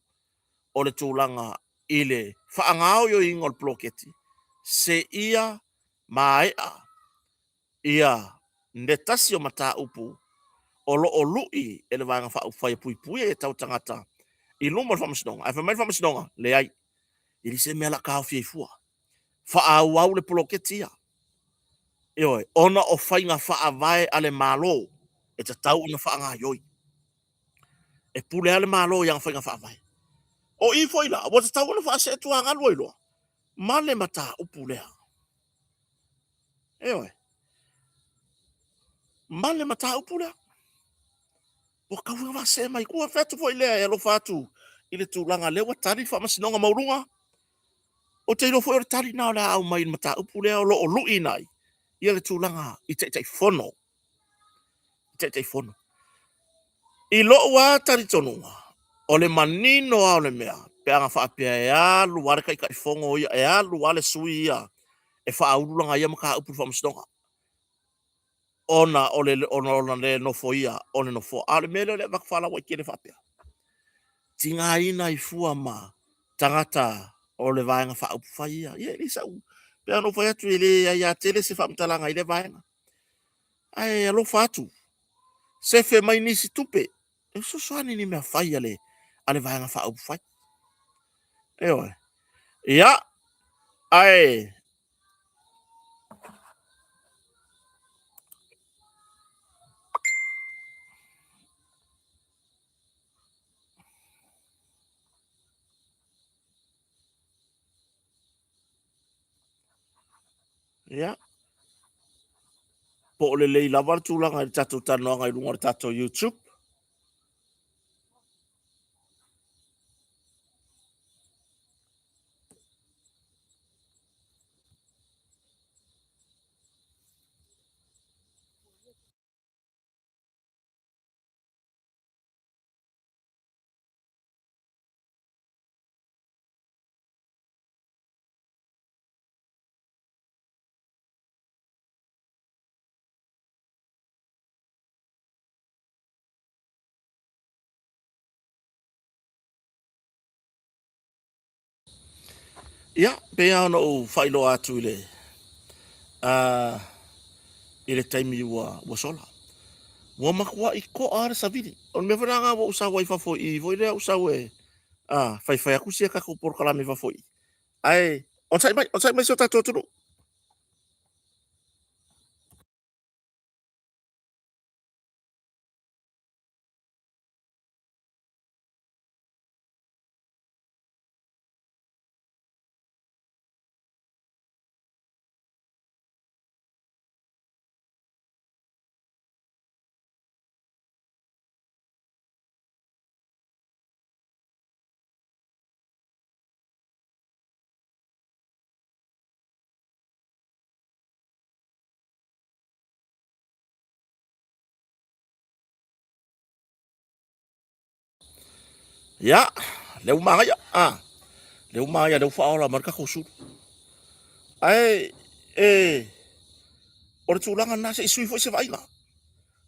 o le tulaga i le faagaoioiga o le poloketi seia maea ia le tasi o mataupu o lo o lui e le Vaega Faaupufai e Puipuia Aiatatau a Tagata i luma o le Faamasinoga. Ae fai mai le Faamasinoga, leai, e leai se mea o le a taofi ai fua. Faaauau le poloketi ia. Ioe, ona o faiga faavae a le Malo e tatau ona faagaioi. E pule lava le Malo i ana faiga faavae. O i foi la, ua tatau ona faasee tuagalu ai loa ma le mataupu lea. Ioe. Ma le mataupu lea. Ua tatau foi ona faasee mai tua. Fai atu foi lea e alofa atu i le tulaga lea ua tali le Faamasinoga Maualuga. Ou te iloa foi o le tali lena o le a aumai i le mataupu lea o lo o luiina ai ia le tulaga i Taitaifono. Taitaifono. I lou lava talitonuga, o le manino lava o le mea, pe ana faapea e alu lava le Taitaifono ia, e alu lava le sui ia e faaulu lana ia mataupu i le Faamasinoga, ona o le ona o lona le nofoia o le nofoa. A o le mea lea o le avatu faalauaitele faapea, tigaina ai fua ma tagata o le Vaega Faaupufai ia. Ia e le sau, pei ona ou fai atu e leai lava tele se faamatalaga i lea vaega. Ae alofa atu, sefe mai nisi tupe e fesoasoani i ni mea fai a le, a le Vaega Faaupufai. Ioe. Ia, ae Ia. Po o lelei lava le tulaga i le tatou talanoaga i luga o le tatou YouTube. Ia, pei lava ona ou faailoa atu i le i le taimi ua ua sola. Ua matuai to'a le savili. O le mea foi lena ua ou sau ai i fafo i i foi lea ua ou sau e faifai atu sia tatou polokalame i fafo i i. Ae onosai mai, onosai mai si o tatou atunuu. Ia, lea ua manaia, a, lea ua manaia, lea ua faaola mai le tatou sulu. Ae, e, o le tulaga lena, se i sui foi se vaaiga.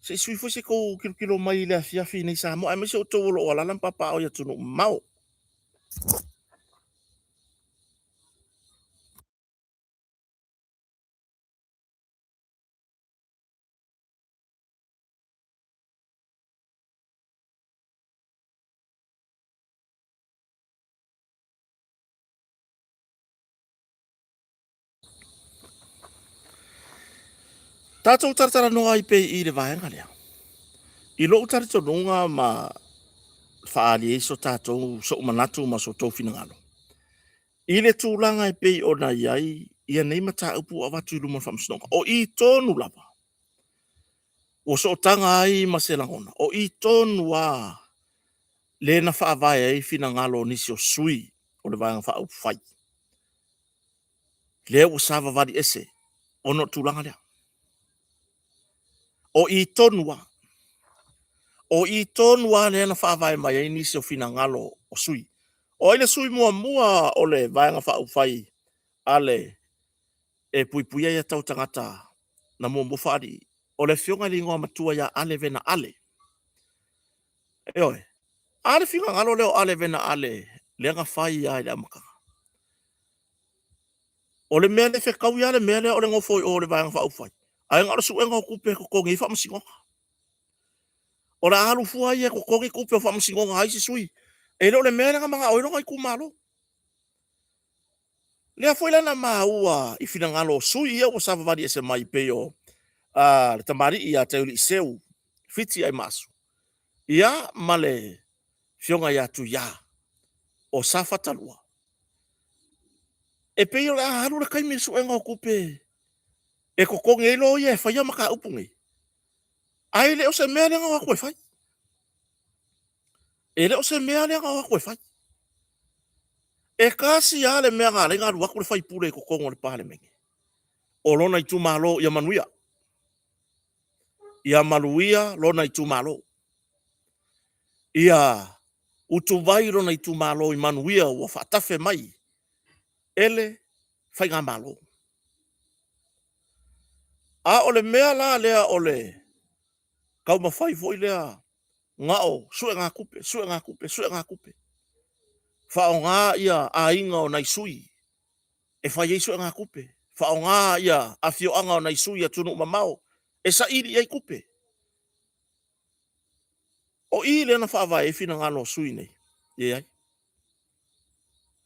Se i sui foi se tou tilotilo mai i le afiafi nei Samoa, aemaise outou o lo o alaala ma papaaao i atunuu mamao. Tatou talatalanoa ai pea i i le vaega lea. I lou talitonuga ma faaali ai so tatou, sou manatu ma so outou finagalo, i le tulaga e pei ona i ai ia nei mataupu ua avatu i luma o le Faamasinoga. O i tonu lava ua sootaga ai ma se lagona, o i tonu lava lea na faavae ai finagalo o nisi o sui o le Vaega Faaupufai, lea ua savavali ese ona o le tulaga lea. O i tonu lava, o i tonu lava lea na faavae mai ai nisi o finagalo o sui. O ai le sui muamua o le Vaega Faaupufai a le e puipuia ia tau tagata na muamua faalii? O le afioga i le igoa matua ia Ale Vena Ale. Ioe. A le finagalo lea o Ale Vena Ale lea na fai lava i le amataga. O le mea le fetaui lava le mea lea o le nofo i o i le Vaega Faaupufai, ae na o le suega o tupe e totogi ai faamasinoga. O le a alu fua ia e totogi tupe o faamasinoga a isi sui. E le o le mea lea na manao ai lona itumalo. Lea foi la na maua i finagalo o sui ia ua savavali ese mai pei o le tamalii ia Taialii Seu Fiti Aimaasu, ia ma le afioga ia Tuia o Safata 2. E pei o le a alu le taimi i le suega o tupe e totogi ai loia e faia mataupu nei, ae le o se mea lea na o atu e fai. E le o se mea lea na o atu e fai. E tasi lava le mea na ala ai ona alu atu le faipule i totonu o le Palemene, o lona itumalo ia manuia. Ia manuia lona itumalo. Ia utuvai lona itumalo i manuia ua faatafe mai e le Faigamalo. A o le mea la lea o le taumafai foi lea na o suegatupe, suegatupe, suegatupe, faaaoga ia aiga o nai sui e fai ai suegatupe, faaaoga ia afioaga o nai sui i atunuu mamao e saili i ai tupe. O i lea na faavae ai finagalo o sui nei, leai.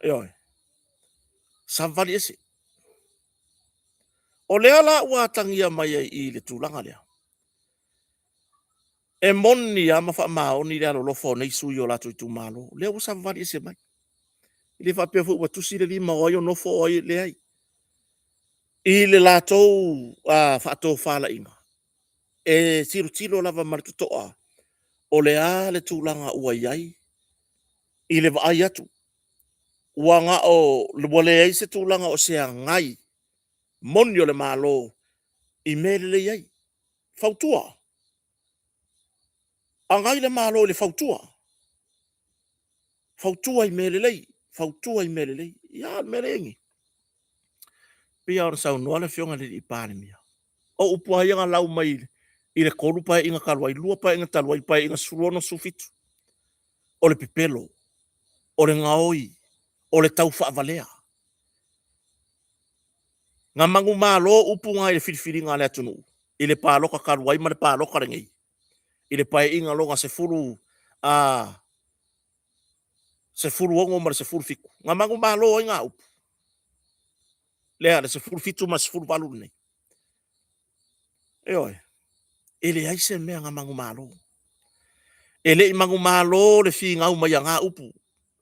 Ioe. Savavali ese. O lea la ua atagia mai ai i le tulaga lea. E moni lava ma faamaoni le alolofa o nei sui o latou itumalo, lea ua savavali ese mai. E le faapea foi ua tusi le lima o ai o nofo o ai e leai. I le latou faatofalaiga, e tilotilo lava ma le totoa o le a le tulaga ua i ai i le vaai atu. Ua na o, ua leai se tulaga o se agai moni o le Malo i mea e lelei ai. Fautua. Agai le Malo i le fautua. Fautua i mea lelei, fautua i mea lelei. Ia, o le mea lea e i ai nei, pei lava ona saunoa le Afioga i le Palemia, o upu lava ia na lau mai i le 3 Paeaiga talu ai, 2 Paeaiga talu ai, Paeaiga 16, 17, o le pepelo, o le gaoi, o le taufaavalea. Na manumalo upu na i le filifiliga a le atunuu i le palota talu ai ma le palota lenei i le paeaiga lona 16 ma le 17. Na manumalo ai na upu lea, le 17 ma le 18 lenei. Ioe, e leai se mea na manumalo. E le i manumalo le finau mai a na upu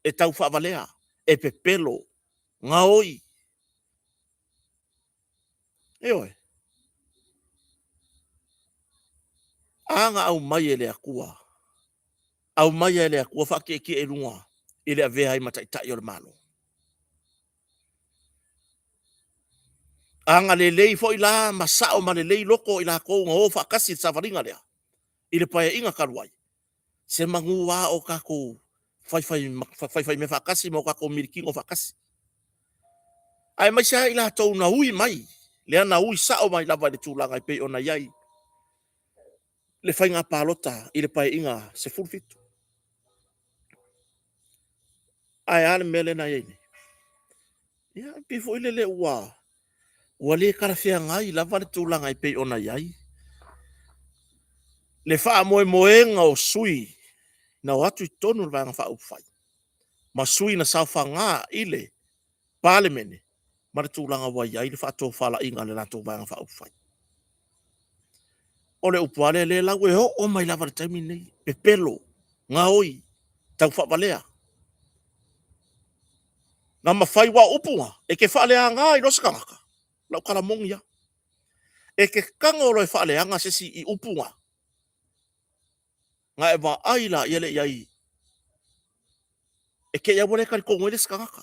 e tau faavalea, e pepelo, gaoi. Ioe. A na aumai e le Atua, aumaia e le Atua faatietie i luga i le avea ai ma taitai o le Malo. A na lelei foi la ma sao ma lelei loto o i latou na o faatasi i le savaliga lea i le Paeaiga talu ai, semanu lava o tatou faifaimea faatasi ma o tatou milikino faatasi. Aemaise lava i latou na ui mai, lea na ui sao mai lava i le tulaga e pei ona i ai le faiga palota i le Paeaiga 17. Ae a le mea lea na i ai nei? Ia, e pei foi lele ua le talafeagai lava le tulaga e pei ona i ai le faamoemoega o sui usufono na o atu i totonu o le Vaega Faaupufai ma sui na saofaga i le Palemene ma le tulaga ua i ai le faatofalaiga a le latou Vaega Faaupufai. O le upu lava lea, lea la ua oo mai lava i le taimi lenei, pepelo, gaoi, taufaavalea. Na mafai, aua o upu na, e te faaleaga ai loa se tagata, o lau tala moni lava. E te tago loa e faaleaga se isi i upu na, ona e vaai laia i ai, e te i lava ua le talitonu ai le isi tagata.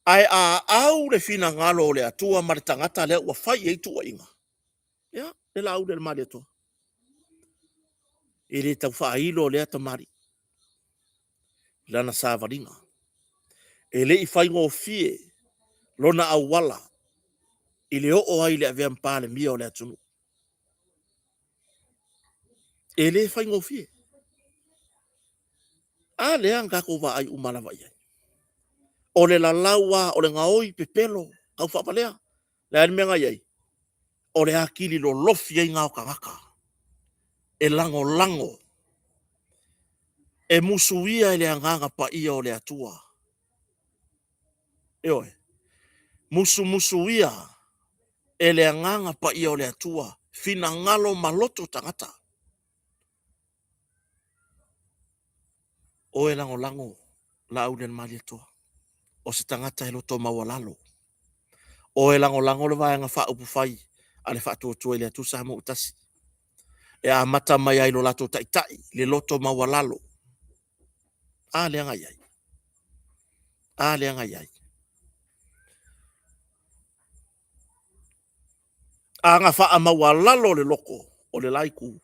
Ae a au le finagalo o le Atua ma le tagata lea ua fai i ai tuuaiga, ia, le Laaulialemalietoa. E le tau faailo lea tamalii i lana savaliga. E le i faigofie lona auala i le oo ai i le avea ma Palemia o le atunuu. E le faigofie. A lea na tatou vaai uma lava i ai. O le lalau lava, o le gaoi, pepelo, taufaavalea. O le a le mea na i ai? O le atili lolofi ai na o tagata e lagolago, e musuia e le Agaga Paia o le Atua. Ioe, musumusuia e le Agaga Paia o le Atua finagalo ma loto o tagata. O e lagolago Laaulialemalietoa, o se tagata e loto maualalo. O e lagolago le Vaega Faaupufai a le Faatuatua i le Atua Samoa ua Tasi, e amata mai lava i lo latou Taitai le loto maualalo. A lea na i ai? A lea na i ai? A na faamaualalo le loto o le la itu,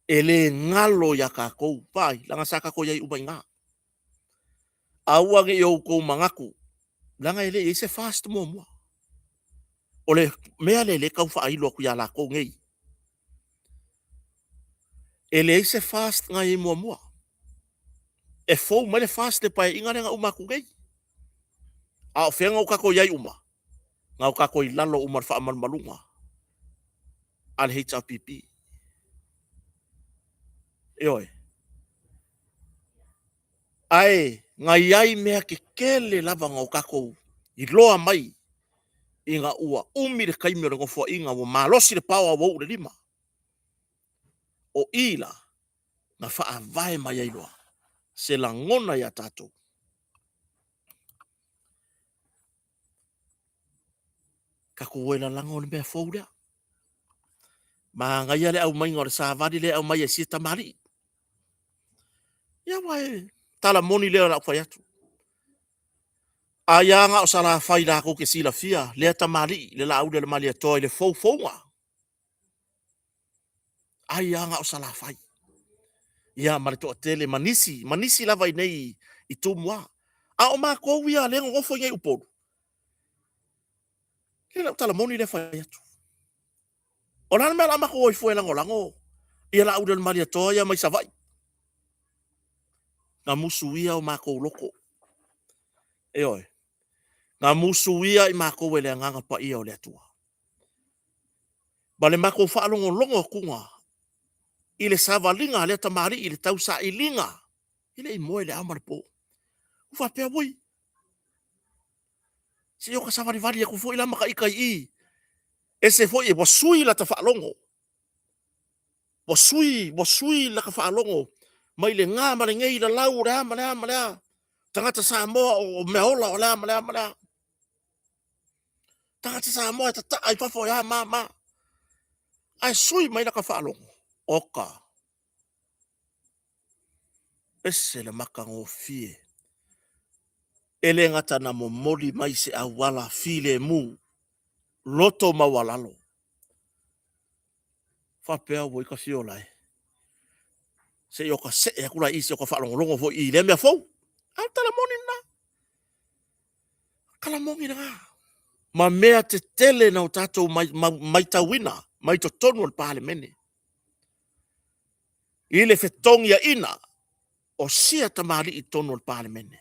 e le galo ia tatou, vaai, leaga sa tatou i ai uma i ina. Aua ne i outou manatu, leaga e le i i ai se FAST muamua. O le mea lea o lea e tau faailo atu ia latou nei, e leai se FAST na i ai muamua. E fou mai le FAST i le Paeaiga lea na uma atu nei. A o fea na o tatou i ai uma? Na o tatou i lalo uma o le faamalumaluga a le HRPP. Ioe. Ae na i ai mea tetele lava na o tatou iloa mai ina ua umi le taimi o le nofoaiga, ua malosi le paoa ua uu i le lima. O i la na faavae mai ai loa se lagona ia tatou. Tatou o e lalago le mea fou lea. Manaia le aumaiga o le savali lea e aumai e sia tamalii. Ia aua e tala moni lea o le a ou fai atu. Ai lava na o Salafai latou te silafia lea tamalii le Laauli a le Malietoa i le foufouga. Ai lava na o Salafai. Ia ma le toatele ma nisi, ma nisi lava i nei i Tumua. A o matou ia lea e nonofo i nei i Upolu, e lau tala moni lea e fai atu. O le a le mea o le a matou o ai fua e lagolago ia Laauli o le Malietoa ia mai Savaii? Na musuia o matou loto. Ioe. Na musuia i makou e le Agaga Paia o le Atua. Ma le makou faalogologo atuga i le savaliga a lea tamalii i le tausailiga, e le i moe i le ao ma le po. Ua faapea, ui, se i o ta savalivali atu foi la ma ta ita i i, ese foi ua sui lata faalogo, ua sui, ua sui lata faalogo mai le na ma le nei, lalau o le a ma le a ma le a, tagata Samoa o meaola o le a ma le a ma le a. Tagata Samoa e tataa i fafo e a ma a ma a. Ae sui mai lata faalogo, oka, ese le matagofie. E le gata na momoli mai se auala filemu, loto maualalo. Faapea ua ita fiola e, se i o ta see atu la i i, se i o ta faalogologo foi i lea mea fou. A o le tala moni lena. Tala moni lena. Ma mea tetele na o tatou maitauina mai totonu o le Palemene. I le fetogiaina o sia tamalii i totonu o le Palemene.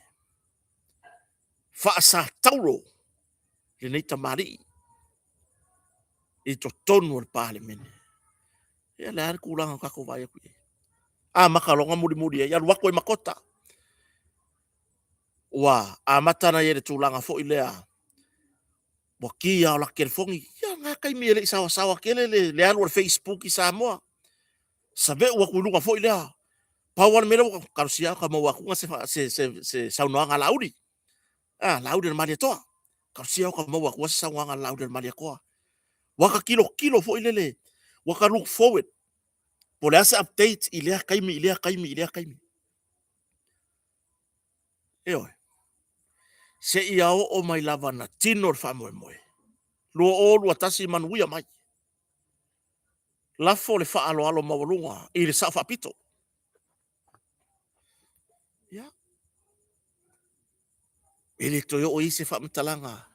Faasataulo lenei tamalii i totonu o le Palemene. Ia le a le tulaga o tatou vaai atu i ai. Amata loa ona mulimuli ai, alu atu ai ma kota. Ua amata ona i ai le tulaga foi lea, ua ki lava o lata telefoni. Ia na taimi e le i saoasaoa tele le alu o le Facebook i Samoa. Saveu atu i luga foi lea. Pau lava le mea lea ua talosia ta maua atu se saunoaga a Laauli. A, Laauli o le Malietoa. Talosia ta maua atu se saunoaga a Laauli o le Malietoa. Ua ta tilotilo foi lele, ua ta look forward. Po o le a se update i lea taimi, i lea taimi, i lea taimi. Ioe. Seia oo mai lava na tino le faamoemoe. 2021 manuia mai. Lafo le faaaloalo maualuga i le Sao Faapito. Ia. E le toe oo i ai se faamatalaga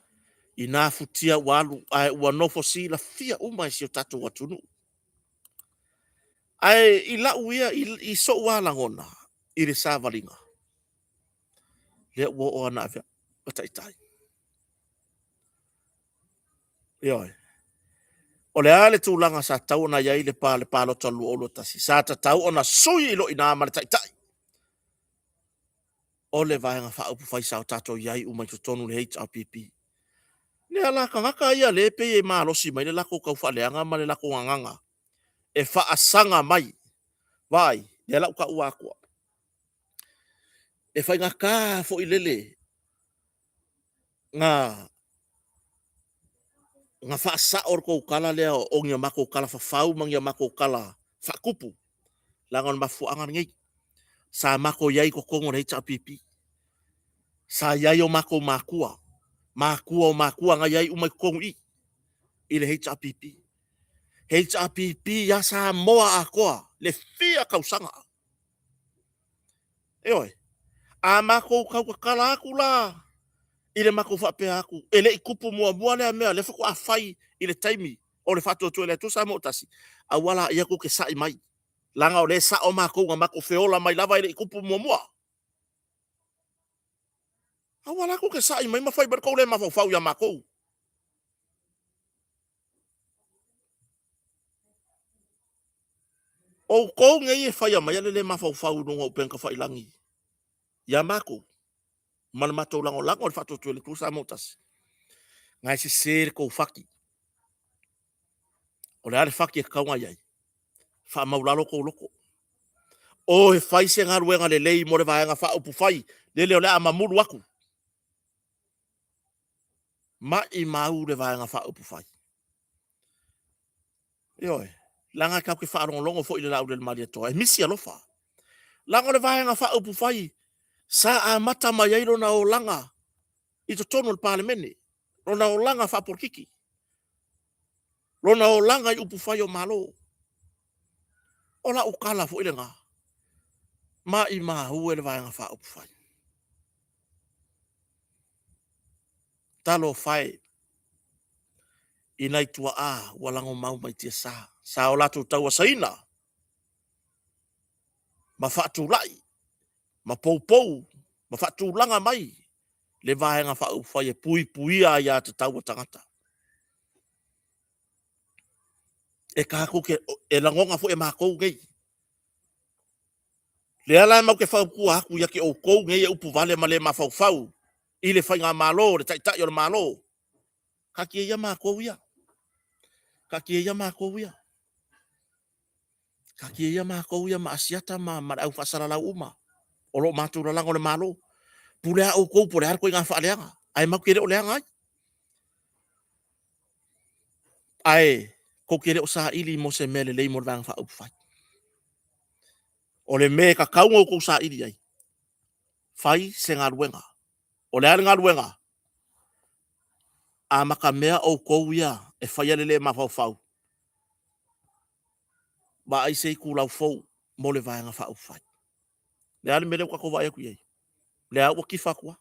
i na futia ua alu ae ua nofo silafia uma e si o tatou atunuu. Ae i lau ia, i sou lava lagona i le savaliga, lea ua oo lava ina avea ma taitai. Ioe. O le a le tulaga sa tatau ona i ai le palota 2021? Sa tatau ona sui loa i ina ma le taitai o le Vaega Faaupufai sa o tatou i ai uma i totonu o le HRPP. Lea la tagata ia lea e pei e malosi mai le latou taufaaleaga ma le latou gagana e faasaga mai. Vaai, lea la ua taua atua. E faigata foi lele na faasao le tou tala lea o ni a matou tala fafau ma ni a matou tala faatupu, leaga o le mafuaaga lenei. Sa matou i ai i totonu o le HRPP. Sa i ai o matou matua, matua o matua na i ai uma i totonu i i, i le HRPP. HRPP ia Samoa atoa le fia tausaga. Ioe. A matou tautatala atu la i le matou faapea atu, e le i tupu muamua lea mea, lea faatoa fai i le taimi o le Faatuatua i le Atua Samoa ua Tasi, aua laia tou te sa'i mai, leaga o lea e sa'o matou na matou feola mai lava e le i tupu muamua. Aua la tou te sa'i mai ma fai mai le tou le mafaufau ia matou. Outou nei e faia maia le le mafaufau i luga o upega tafailagi ia matou ma le matou lagolago i le Faatuatua i le Atua Samoa ua Tasi, na e sese le tou fati. O le a le fati e tatau ona i ai? Faamaulalo tou loto. O e fai se galuega lelei mo le Vaega Faaupufai lele o le a mamulu atu. Maimau le Vaega Faaupufai. Ioe, leaga tatou te faalogologo foi i le Laauli a le Malietoa, e misi alofa. Leaga o le Vaega Faaupufai sa amata mai ai lona olaga i totonu o le Palemene, lona olaga faapolokiki, lona olaga i upufai o Malo. O lau tala foi lena, maimau e le Vaega Faaupufai. Talofa e i nai tuaa ua lagomau mai tiasa, sa o latou tauasaina ma faatulai ma poupou ma faatulaga mai Le Vaega Faaupufai e puipuia aiatatau a tagata. E tatou te, e lagona foi e matou nei. Lea la matou te fautua atu ia te outou nei e upu vale ma le mafaufau i le faigamalo, le Taitai o le Malo, taatia ia matou ia. Taatia ia matou ia. Taatia ia matou ia ma Asiata ma le au faasalalau uma o lo o matou lalago i le Malo. Pule lava outou po o le a le ituaiga faaleaga, ae matou te le o leaga ai. Ae tou te le o saili mo se mea lelei mo le Vaega Faaupufai. O le mea e tatau ona outou saili ai, fai se galuega. O le a le galuega? Amatamea outou ia e faia le le mafaufau, vaai se itulau fou mo le Vaega Faaupufai. O le a le mea lea ua tatou vaai atu i ai? Lea ua tifa atu lava.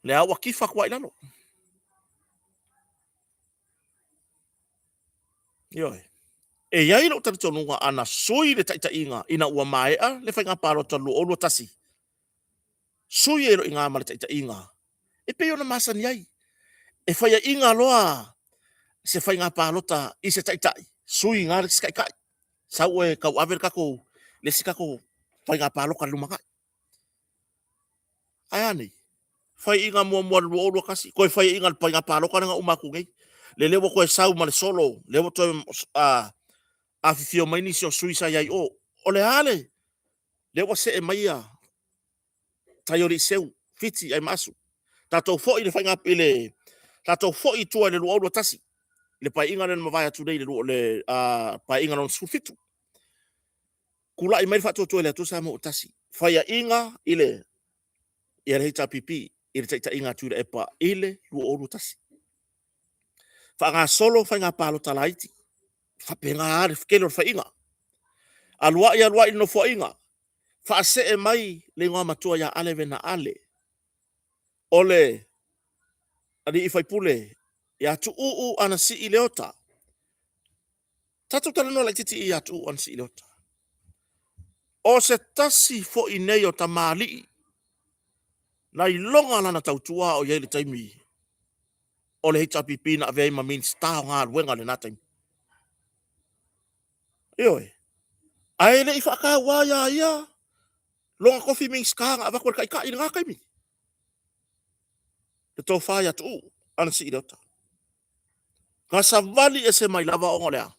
Lea ua tifa atu lava i lalo. Ioe. E i ai lou talitonuga ana sui le taitaiga ina ua maea le faiga palota 2021, sui ai loa i ina ma le taitaiga e pei ona masani ai. E faiaina loa se faiga palota i se taitai, sui i ina le isi taitai, sau oe e tauave le tatou, le isi tatou faiga palota i le lumanai. Ae a nei? Faiaina muamua i le 2021, toe faiaina i le faiga palota lea na uma atu nei. Lele ua toe sau ma le solo, lea ua toe afifio mai nisi o sui sa i ai i o. O le a le? Lea ua see mai ia Taialii Seu, Fiti Aimaasu. Tatou foi i le faiga i le tatou foi i tua i le 2021 i le paeaiga lea na mavae atu nei i le paeaiga lona 17. Tulai mai le Faatuatua i le Atua Samoa ua Tasi, faiaina i le ia le HRPP i le taitaiga a Tuilaepa i le 2021. Faagasolo faiga palota laiti, faapena lava le tele o le faiga. Aluai aluai le nofoaiga, faasee mai le igoa matua ia Ale Vena Ale, o le alii faipule ia Tuuu Anasii Leota. Tatou talanoa laitiiti ia Tuuu Anasii Leota. O se tasi foi nei o tamalii na iloga lana tautua o i ai i le taimi o le HRPP na avea ai ma Minisita o Galuega i lena taimi. Ioe. Ae le i faataua ia ia lona tofi Minisita na avatu e le Taitai i lena taimi. Le tofa ia Tuuu Anasii Leota. Na savali ese mai lava ona o le a?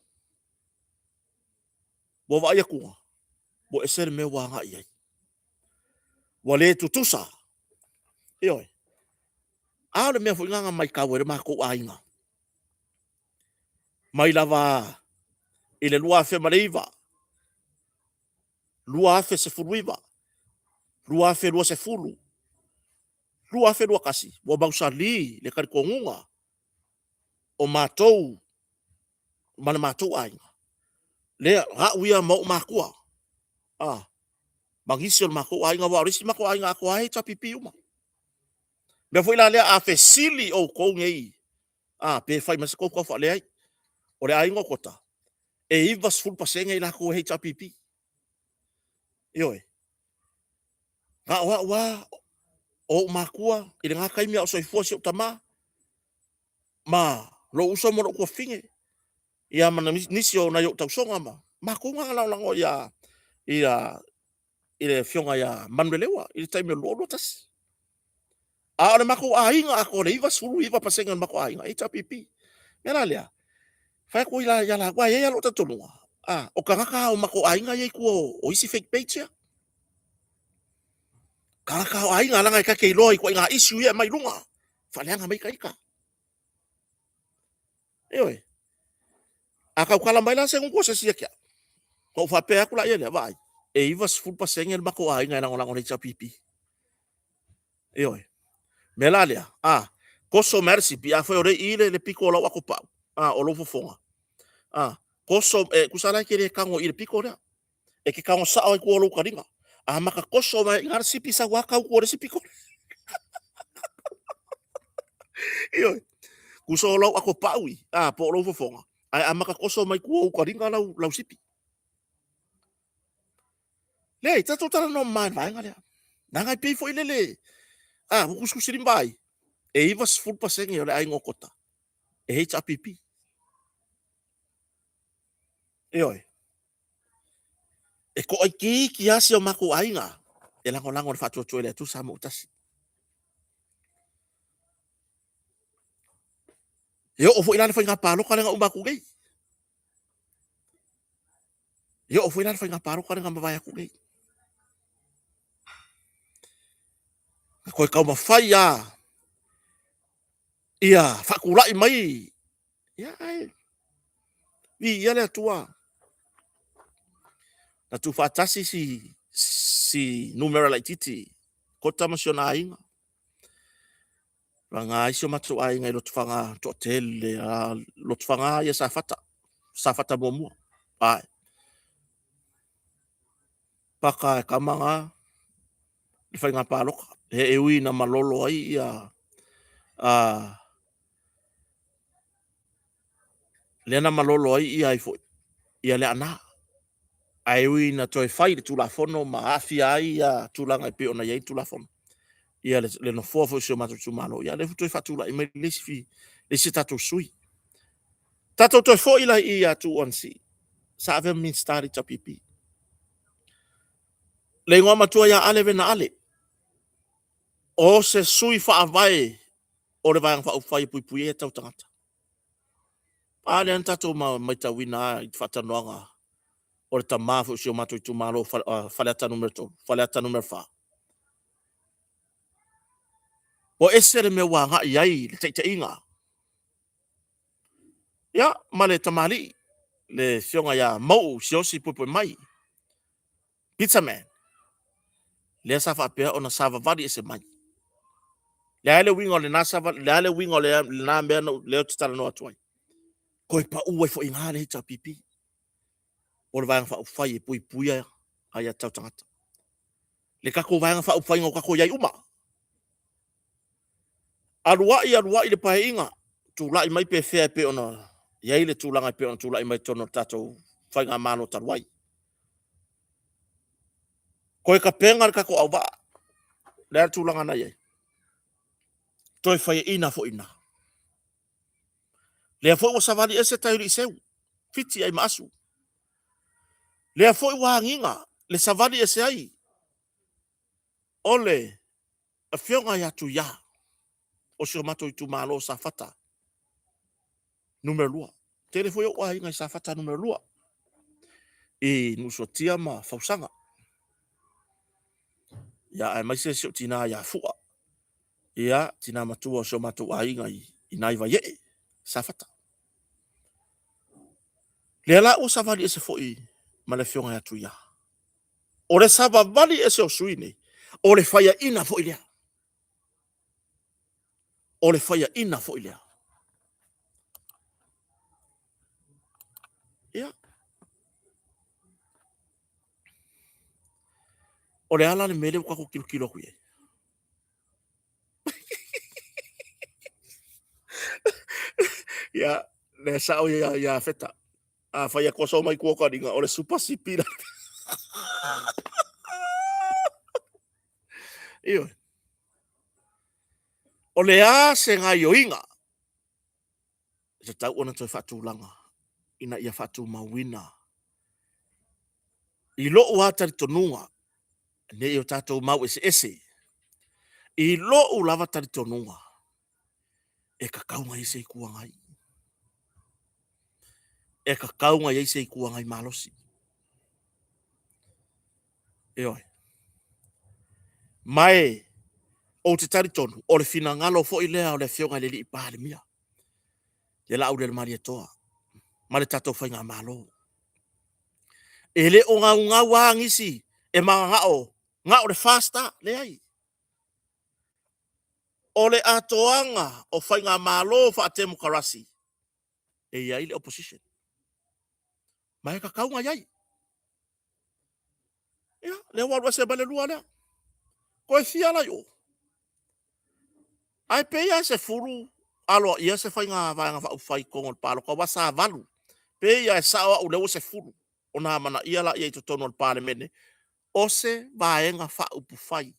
Ua vaai atu ua ese le mea ua agai i ai. Ua le tutusa. Ioe. A o le mea foi lena na matau ai le matou aiga. Mai lava i le 2009, 2019, 2020, 2021, ua mausali le talitonuga o matou ma le matou aiga, lea, au ia ma ou matua, ma nisi o le matou aiga, aua o le isi matou aiga atoa lava e HRPP uma. Mea foi la lea, a fesili outou nei, pe fai mai se tou taufa, leai. O le aiga o Kota, e 90% i latou e HRPP. Ioe. Na o au lava, o ou matua, i lena taimi a o soifua si ou tama, ma lou uso ma lou tuafafine, ia ma nisi o nai ou tausoga ma matou na lagolago ia ia i le afioga ia Manuleleua i le taimi o le 2021. A o le matou aiga atoa le 99% o le matou aiga e HRPP. Mea la lea, fai atu ai la ia laua, e i ai lava lou talitonuga, o tagata o matou aiga ia i tua o isi fake page ia. Tagata o aiga, leaga e ta te iloa i ituaiga issue ia e aumai i luga, faaleaga mai ita ita. Ioe. A tautala mai la se gutu o se isi ia te au, ona ou faapea atu laia lea, vaai, e 90% le matou aiga e lagolago i le HRPP. Ioe. Mea la lea, a, toso mai lava le sipi, afai o lea e i i le pito o lau atopau, a, o lou fofoga, a, toso, e tusa la e te le tago i le pito lea. E te tago sao ai i tua o lou taliga. A maka toso mai i ina le sipi, sau lava tau tua o le isi pito. Ioe. Tusa o lau atopau i, a, po o lou fofoga, ae a maka toso mai tua o ou taliga lau, lau sipi. Leai, tatou talanoa mama i le vaega lea. Leaga e pei foi lele, A, ua tusitusilima ai, e 90% o le aiga o Kota e HRPP. Ioe. E toaitiiti lava si o matou aiga e lagolago i le faatuatua i le Atua Samoa ua tasi. E oo foi la le faiga palota lea na uma atu nei. E oo foi la le faiga palota lea na mavae atu nei. Na toe taumafai lava ia faatulai mai ia ae viia le Atua na tuufaatasi si si numera laitiiti Kota ma si ona aiga. Vagana ai si o matou aiga i Lotofaga toatele, a Lotofaga ia Safata, Safata muamua. Ae. Paka e tama na le faiga palota. E ui ina malolo ai ia a lea na malolo ai ia ai foi ia Leaana. Ae ui ina toe fai le Tulafono ma aafia ai ia tulaga e pei ona i ai le Tulafono, ia le nofoa foi o si o matou itumalo, ia lea foi toe faatulai mai le isi le isi tatou sui. Tatou toe foi la i ia Tuuu Anasii, sa avea ma Minisita o le HRPP. Le igoa matua ia Ale Vena Ale, o se sui faavae o le Vaega Faaupufai e Puipuia Aiatatau Tagata. A lea na tatou matauina lava i faatalanoaga o le tama foi o si o matou itumalo o Faleata Nu.3, Faleata Nu.4. Ua ese le mea ua agai i ai le taitaiga. Ia, ma le tamalii, le afioga ia Mauu Siaosi Puepuemai, Pizza Man, lea sa faapea ona savavali ese mai. Le a le uiga o lena savali, le a le uiga o lena mea lea ou te talanoa atu ai. Toe pau ai foi i ina le HRPP o le Vaega Faaupufai e puipuia aiatatau tagata. Le tatou Vaega Faaupufai na o tatou i ai uma. Aluai aluai le Paeaiga, tulai mai pe fea e pei ona i ai le tulaga e pei ona tulai mai i totonu o le tatou Faigamalo talu ai. Toe tapena le tatou auvaa, o le a le tulaga na i ai? Toe faiaina foi i ina. Lea foi ua savali ese tai o Liiseu, Fiti Aimaasu. Lea foi ua agiga le savali ese ai o le afioga ia Tuia o si o matou itumalo o Safata numera 2. Tele foi ou aiga i Safata numera 2 i Nuusuatia ma Fausaga. Ia aemaise si ou tina ia Fua. Ia tina matua o si o matou aiga i nai Vaiee, Safata. Lea la ua savali ese foi ma le afioga ia Tuia. O le savavali ese o sui nei, o le faiaina foi lea. O le faiaina foi lea. Ia. O le a la le mea lea ua tatou tilotilo atu i ai? Ia, le sao ia ia Feta. A fai atu aso mai tua o taliga, o le super sipi la. Ioe. O le a se gaioiga e tatau ona toe faatulaga ina ia faatumauina i lou lava talitonuga, ne i o tatou mau eseese, i lou lava talitonuga, e tatau ona i ai se Itu Agai. E tatau ona i ai se Itu Agai malosi. Ioe. Ma e ou te talitonu, o le finagalo foi lea o le Afioga i le Alii Palemia, ia Laaulialemalietoa ma le tatou Faigamalo. E le o gaugau lava nisi e mananao na o le FAST lava, leai. O le atoaga o Faigamalo faatemokarasi, e i ai le opposition. Ma e tatau ona i ai. Ia, lea ua alu ese mai le lua lea. Toe fia la i o. Ae pei lava e 10 aloaia se faiga vaega faaupufai i totonu o le palota, aua sa 8. Pei lava e sao au lea ua 10 ona amanaia laia i totonu o le Palemene o se vaega faaupufai.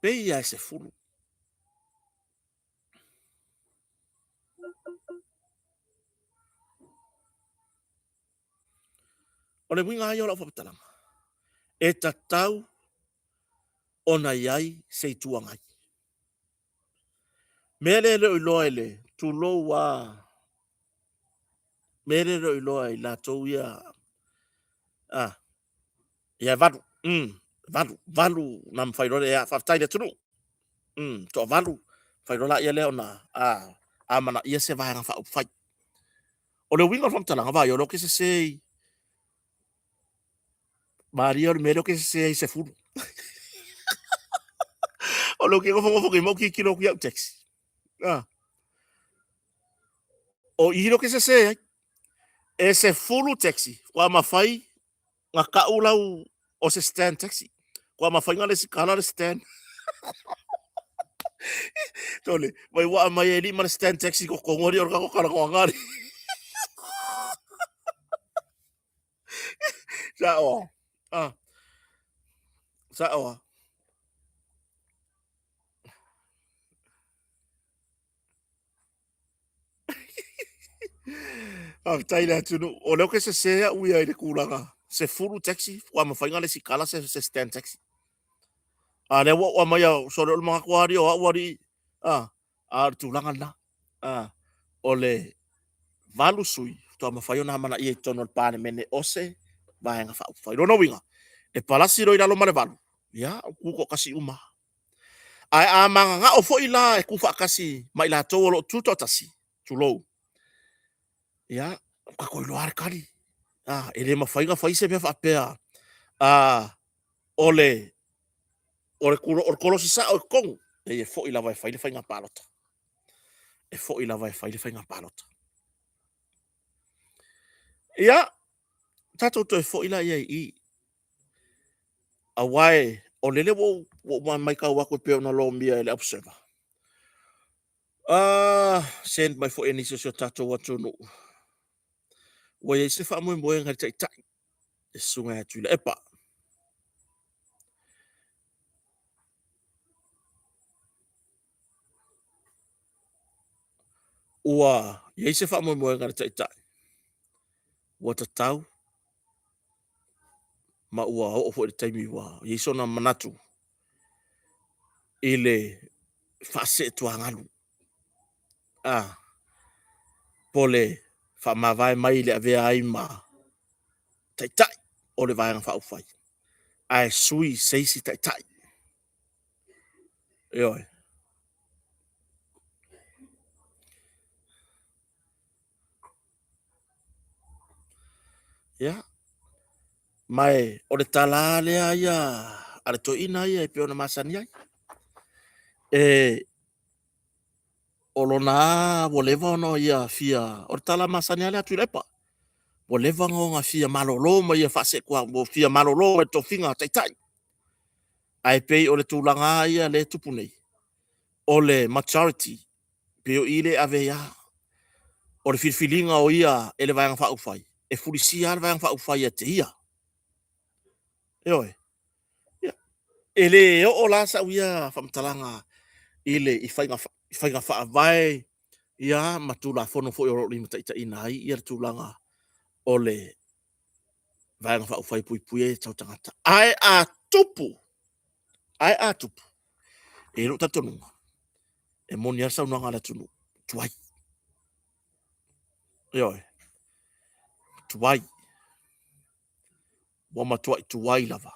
Pei lava e 10. O le uiga lava ia o lau faamatalaga, e tatau ona i ai se Itu Agai. Mea lea e le o iloa e le tulou a mea lea e le o iloa e i latou ia a ia valu valu valu na mafai loa le faafetai i le atunuu toavalu mafai loa laia lea ona amanaia se Vaega Faaupufai. O le uiga o le faamatalaga, vaai o lea ou te sese i malie o le mea lea ou te sese ai i 10. O lea ou te nofonofo nei ma ou tilotilo atu i au taxi. Ah. O i lea ou te sese ai. E 10 taxi, faatoa mafai na tau lau o se stand taxi. Faatoa mafai ona resitala le stand. Tole, mai ua aumai e alii ma le stand taxi i totonu alii o le tatou talanoaga alii. Sao ah. Ah. Sao ah. Faafetai i le atunuu. O lea ou te sese au ia i le tulaga 10 taxi faatoa mafai ona resitala se stand taxi. A lea ua ou aumaia sole o le manatu lava alii o au alii. A, a o le tulaga lena. A, o le 8 sui faatoa mafai ona amanaia i totonu o le Palemene o se Vaega Faaupufai. Lona uiga, e palasi loa i lalo ma le 8, ia, ua tutoatasi uma. Ae a mananao foi la e tuufaatasi ma i latou o lo o tutoatasi, tulou, ia, ua tatou iloa lava le tali. A, e le mafai ona fai se mea faapea, a, o le, o le, o le kolosi sao i totonu, e foi lava e fai le faiga palota. E foi lava e fai le faiga palota. Ia, tatou toe foi laia i i. Aua o lele ua ou matau atu e pei ona lomia e le Observer. Send mai foi e nisi o si o tatou atunuu. Ua i ai se faamoemoega i le Taitai, le Susuga ia Tuilaepa. Ua i ai se faamoemoega i le Taitai, ua tatau ma ua oo foi i le taimi ua i ai sona manatu i le faaseetuagalu, a, po o le faamavae mai i le avea ai ma taitai o le Vaega Faaupufai, ae sui se isi taitai. Ioe. Ia, ma o le tala lea ia a le toeaina ia e pei ona masani ai. E, o lona lava ua leva ona ia fia, o le tala masani lava lea a Tuilaepa, ua leva ona fia malolo ma ia faaseetua, ua fia malolo mai le tofiga taitai. Ae pei o le tulaga lava ia lea e tupu nei, o le majority, pei o i lea e ave ai lava. O le filifiliga o ia e le Vaega Faaupufai, e fulisia lava le Vaega Faaupufai ia te ia. Ioe. Ia, e le oo la sau ia faamatalaga i le i faiga, faiga faavae ia ma Tulafono foi o lo o limataitaiina ai ia le tulaga o le Vaega Faaupufai e Puipuia ai o tatou tagata. Ae a tupu, ae a tupu, e i ai lou talitonuga, e moni lava le saunoaga a le atunuu, tuai. Ioe, tuai. Ua matuai tuai lava.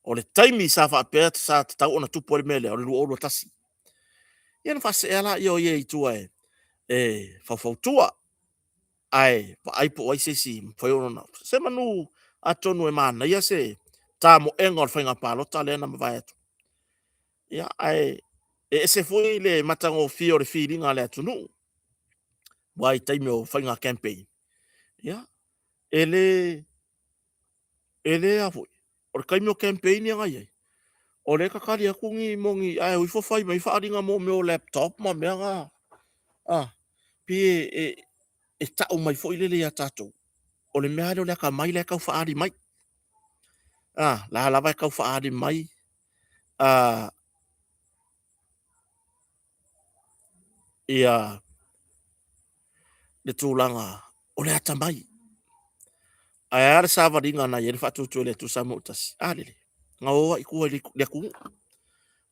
O le taimi sa faapea sa tatau ona tupu ai le mea lea, o le 2021. Ia ona faasee lava lea o ia i tua e faufautua, ae vaai po o ai se isi mafai ona... Se manu atonu e manaia se tamoega o le faiga palota lea na mavae atu. Ia, ae e ese foi le matagofie o le filiga a le atunuu, aua i taimi o faiga campaign, ia, e le, e le a foi, o le taimi o campaign ia na i ai, o lea e tatali atu ni moni, ae o ifo fai mai faaaliga mo mea o laptop ma mea na, a, pei e, e tau mai foi lele ia tatou, o le mea lava lea o le atamai la e tau faaali mai. A, la lava e tau faaali mai, a. Ia le tulaga o le atamai. Ae a le savaliga na i ai le faatuatua i le Atua Samoa ua tasi? A lele, na o ai i tua i le atunuu.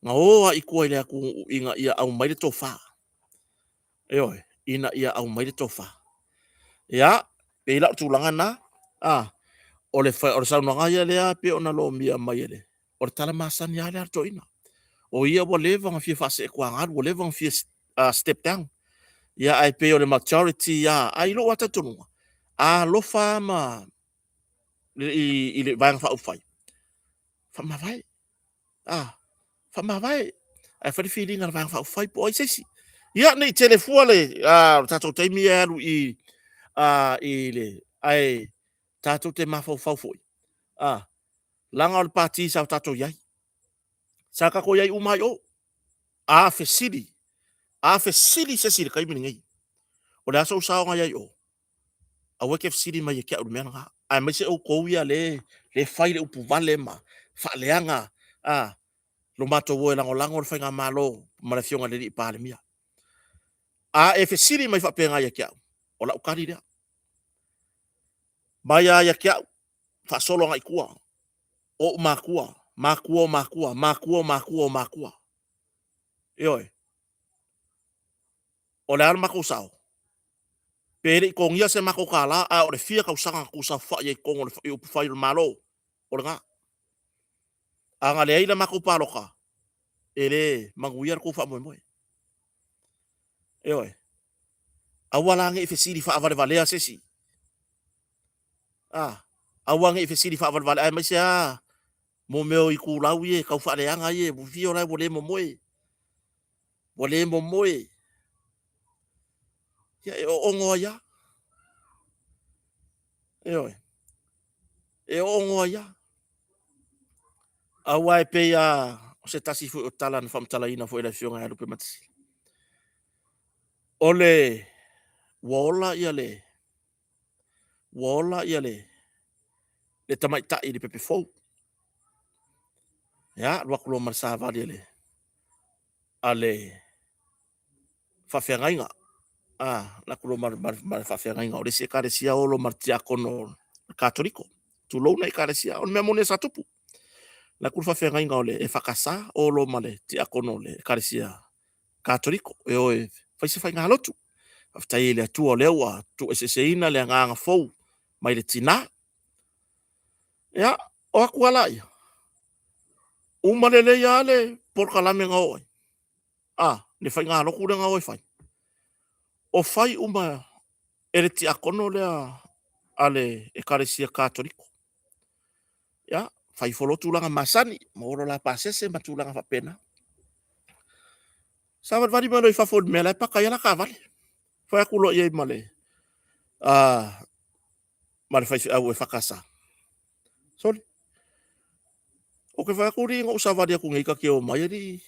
Na o ai i tua i le atunuu ina ia aumai le tofa. Ioe, ina ia aumai le tofa. Ia, pei la o le tulaga lena, a, o le, o le saunoaga ia lea pei ona lomia mai e le, o le tala masani lava lea a le toeaina. O ia ua leva ona fia faaseetuagalu, ua leva ona fia step down. Ia, ae pei o le majority lava, ae i lou lava talitonuga, a alofa lava ma i le Vaega Faaupufai, faamavae. A, faamavae. Ae fai le filiga a le Vaega Faaupufai po o ai se isi. Ia, ne i tele fua le tatou taimi e alu i i le, ae tatou te mafaufau foi, a, leaga o le pati sa o tatou i ai. Sa tatou i ai uma lava i o. A fesili, a fesili se isi i le taimi lenei, o le a sou sao na i ai i o? Aua e te fesili mai ia te au i le mea lena, aemaise outou ia le fai le upu vale ma faaleaga a lo matou o e lagolago le faigamalo ma le Afioga i le Palemia. A e fesili mai faapena ia te au, o lau tali lea. Mai lava ia te au, faasolo agai i tua, ou matua, matua o matua, matua o matua o matua. Ioe. O le a le matou sao? Pe le i togia se matou tala, ae o le fia tausaga na tuusaofai ai i totonu o le upufai o le Malo, o lena. A na leai la matou palota, e le manuia le tou faamoemoe. Ioe. Aua la ne i fesili faavalevalea se isi. A, aua ne i fesili faavalevalea, aemaise lava mo mea o itulau ia e tau faaleaga ia, ua fia la ua le momoe. Ua le momoe. Ia e oono ai lava. Ioe. E oono ai lava. Aua e pei lava o se tasi foi o tala na faamatalaina foi e le Afioga ia Lupematasila, o le ua ola ia le ua ola ia le le tamaitai i le pepe fou. Ia, alu atu loa ma le savali a le a le faafeagaiga. A, alu atu loa ma le, ma le faafeagaiga o le isi ekalesia, o loa ma le tiakono o le Katoliko. Tulou na ekalesia, o le mea moni sa tupu. Alu atu le faafeagaiga o le EFKS, o loa ma le tiakono o le ekalesia Katoliko, e o e fai se faigalotu. Faafetai i le Atua o lea ua tuueseeseina le agaga fou mai le tina. Ia, o atu lava laia, uma lelei lava le polokalame na o ai, a, le faigalotu lea na o e fai. O fai uma e le tiakono lea a le Ekalesia Katoliko. Ia, fai ifo loa tulaga masani, maua lo la pasese ma tulaga faapena. Savalivali mai loa i fafo i le mea la e paka ai a la taavale. Fai atu loa i ai ma le, ma le faifeau EFKS. Sole, ou te fai atu alii na ou savali atu nei ta te omai alii,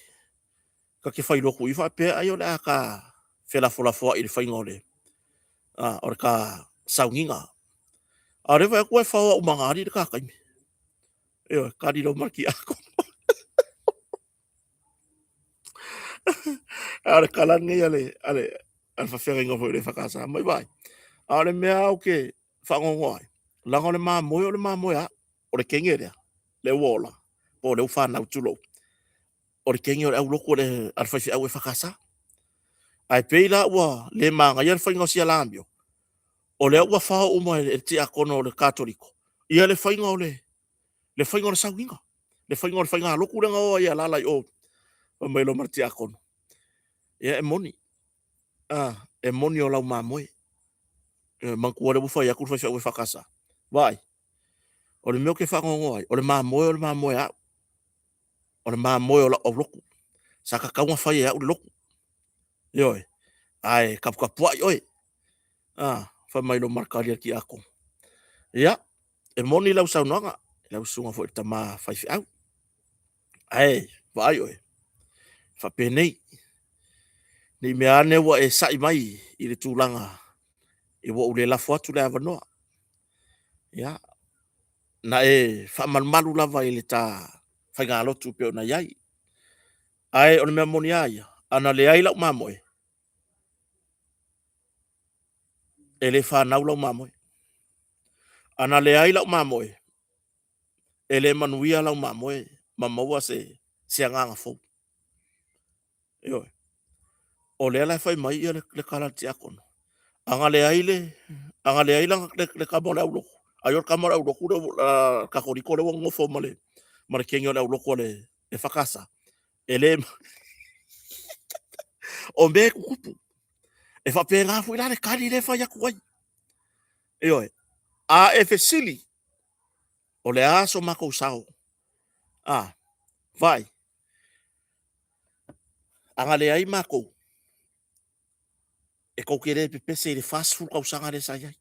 ta te fai lotu i faapea ai o le a ta felafolafoai i le faiga o le, o le ta sauniga. A o lea fai atu e faoa uma na alii le ta taimi. Ioe, kali loa ma le tiakono. A o le tala lenei a le, a le, a le faafeagaiga foi o le EFKS, mai vaai. A o le mea ou te faanoanoa ai, leaga o le mamoe o le mamoe a au. O le kege lea, lea ua ola, po o lea ua fanau, tulou. O le kege o le aulotu a le, a le faifeau EFKS. Ae pei la ua le magaia le faiga o sia lamio, o lea ua fao uma e le tiakono o le Katoliko, ia le faiga o le, le faiga o le sauniga, le faiga o le faigalotu lea na o ai e alaala i o, fai mai loa ma le tiakono, ia e moni, a, e moni o lau mamoe. E manatua lea ua fai atu le faifeau EFKS. Vaai, o le mea ou te faanoanoa ai, o le mamoe o le mamoe a au. O le mamoe o lau aulotu. Sa tatau ona fai e au le lotu. Ioe, ae taputapuai oe. A, fai mai loa ma le tali a le tiakono. Ia, e moni lau saunoaga, lau susuga foi i le tama faifeau. Ae, vaai oe, faapenei, ne i mea ane ua e sa'i mai i le tulaga ua ou le lafo atu le avanoa. Ia, na e faamalumalu lava i le ta faigalotu e pei ona i ai. Ae o le mea moni lava ia, ana leai lau mamoe, E le fanau lau mamoe. Ana leai lau mamoe, e le manuia lau mamoe ma maua se, se agaga fou. Ioe. O lea la e fai mai ia le, le tala a le tiakono, ana leai le, ana leai la, le, le tama o le aulotu, ai o le tama o le aulotu le uh, katoliko lea ua nonofo ma le, ma le kegi o le aulotu a le EFKS, e le o mea e tutupu. E faapena foi la le tali lea e fai atu ai. Ioe. A e fesili, o le a so matou sao? A, vai, ana leai matou, e tou te le pepese i le 40 tausaga lea sa i ai.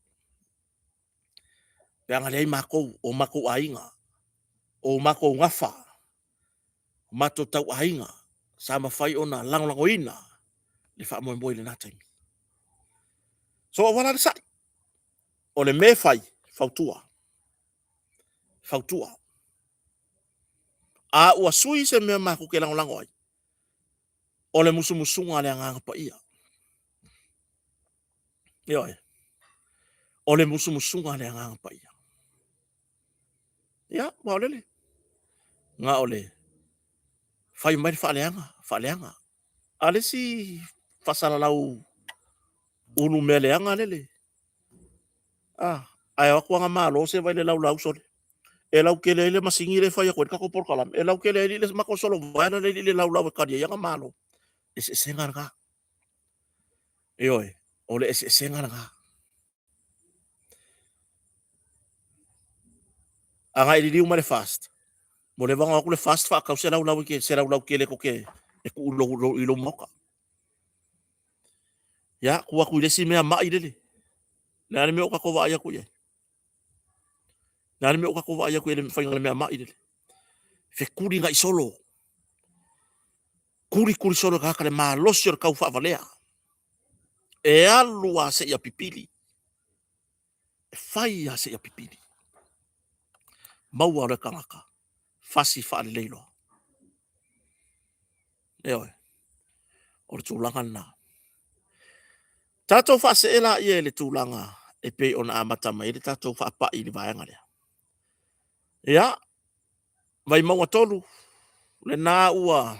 Pe ana leai matou, o matou aiga, o matou gafa, o matou tauaiga, sa mafai ona lagolagoina le faamoemoe i lena taimi. So auala le sa'i, o le mea e fai, fautua. Fautua. A ua sui se mea matou te lagolago ai, o le musumusuga a le Agaga Paia. Ioe. O le musumusuga a le Agaga Paia. Ia, ua o lele. Na o le fai mai le faaleaga, faaleaga. A le isi faasalalau ulu mea leaga lele. Ah, ae o atu aga malo se vai le laulau sole. E lautele ai le masini lea e fai atu ai le tatou polokalame. E lautele ai le matou solo vae le le laulau e tali ai aga malo. Eseesega lena. Ioe, o le eseesega lena. Agai liliu mai le fast. Ua leva ona o atu le fast faatau se laulau e se laulau tele tou te e tuu i lou, i lou maota. Ia, tuu atu i le isi mea mai lele. Le a le mea o tatou vaai atu i ai? Le a le mea o tatou vaai atu i ai le faiga o le mea mai lele? Fetuli nai solo. Kulikuli solo e tagata le malosi o le taufaavalea. E alu lava seia pipili. E fai lava seia pipili. Maua loa e tagata, fasi faalelei loa. Ioe. O le tulaga lena. Tatou faasee laia i le tulaga e pei ona amata mai ai le tatou faapai i le vaega lea. Ia, Vaimauga 3, lena ua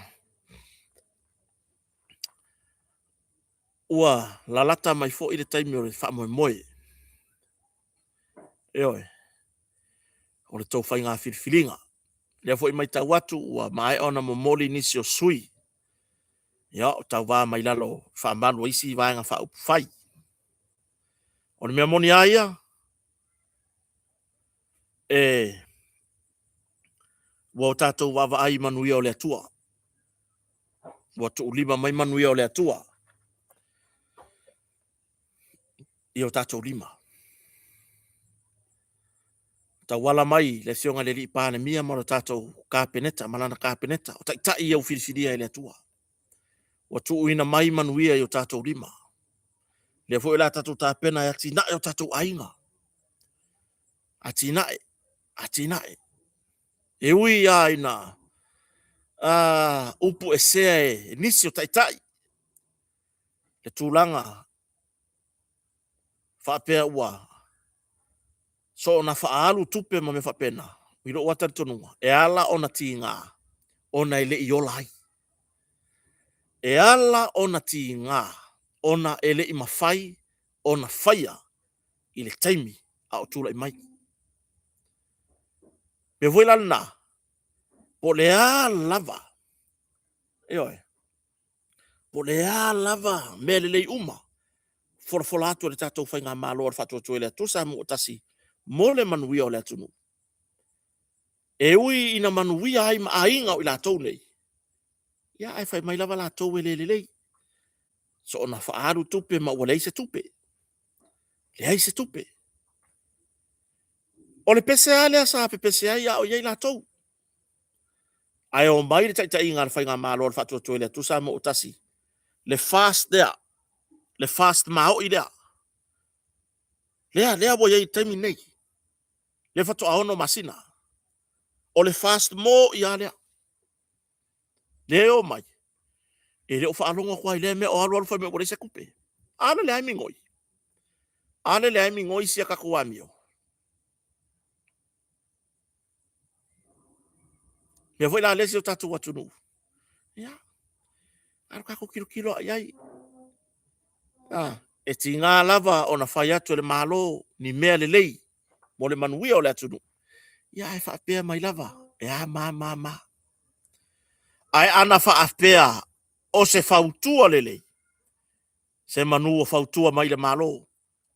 ua lalata mai foi le taimi o le faamoemoe. Ioe, o le tou faiga filifiliga. Lea foi matau atu ua maea ona momoli nisi o sui ia o tauva mai lalo faamalu o isi vaega faaupufai. O le mea moni lava ia, e ua o tatou vaavaai i manuia o le Atua. Ua tuulima mai manuia o le Atua i o tatou lima. Tauala mai le Afioga i le Alii Palemia ma lo tatou Kapeneta ma lana Kapeneta, o taitai ia ua filifilia e le Atua. Ua tuuina mai manuia i o tatou lima. Lea foi o le a tatou tapena e atinae o tatou aiga. Atinae, atinae. E ui lava ina upu esea e nisi o taitai le tulaga faapea ua soona faaalu tupe ma mea faapena, i lou lava talitonuga, e ala ona tiga ona e le i ola ai. E ala ona tiga ona e le i mafai ona faia i le taimi a o tulai mai. Mea foi la lena, po o le a lava, ioe, po o le a lava mea lelei uma folafola atu e le tatou faigamalo a le Faatuatua i le Atua Samoa ua tasi mo le manuia o le atunuu. E ui ina manuia ai ma aiga o i latou nei, ia ae fai mai lava latou e le lelei. Soona faaalu tupe ma ua leai se tupe. Leai se tupe. O le pese lava lea sa pepese ai a o i ai latou. Ae omai le taitaiga a le Faigamalo a le Faatuatua i le Atua Samoa ua tasi, le fast lea, le fast maoi lea, lea, lea ua i ai i le taimi lenei, lea faatoa 6 masina. O le fast moi lava lea. Lea e omai, e le o faalogo atu lava i lea mea o alu alu fai mai ua leai se tupe. A lea ai migoi. A le leai migoi isi a tatou amio. Mea foi la le isi o tatou atunuu. Ia, alu tatou tilotilo i ai. Ah, e tiga lava ona fai atu e le Malo ni mea lelei mo le manuia o le atunuu. Ia, ae faapea mai lava, e a ma ma ma. Ae ana faapea o se fautua lelei, se manu o fautua mai le Malo.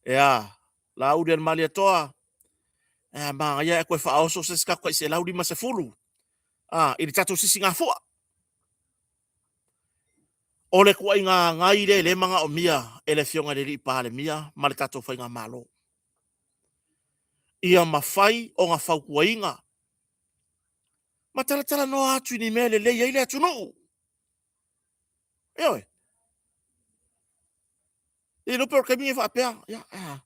E a, Laauli a le Malietoa, e a manaia ae toe faaoso se isi tatou tai 150 a, i le tatou sisigafua. O le tuaiga agai lea e le manaomia e le Afioga i le alii Palemia ma le tatou Faigamalo. Ia mafai ona fautuaina ma talatalanoa atu i ni mea e lelei ai le atunuu. Ioe. E le iloa pe o le taimi lenei faapea, ia, a,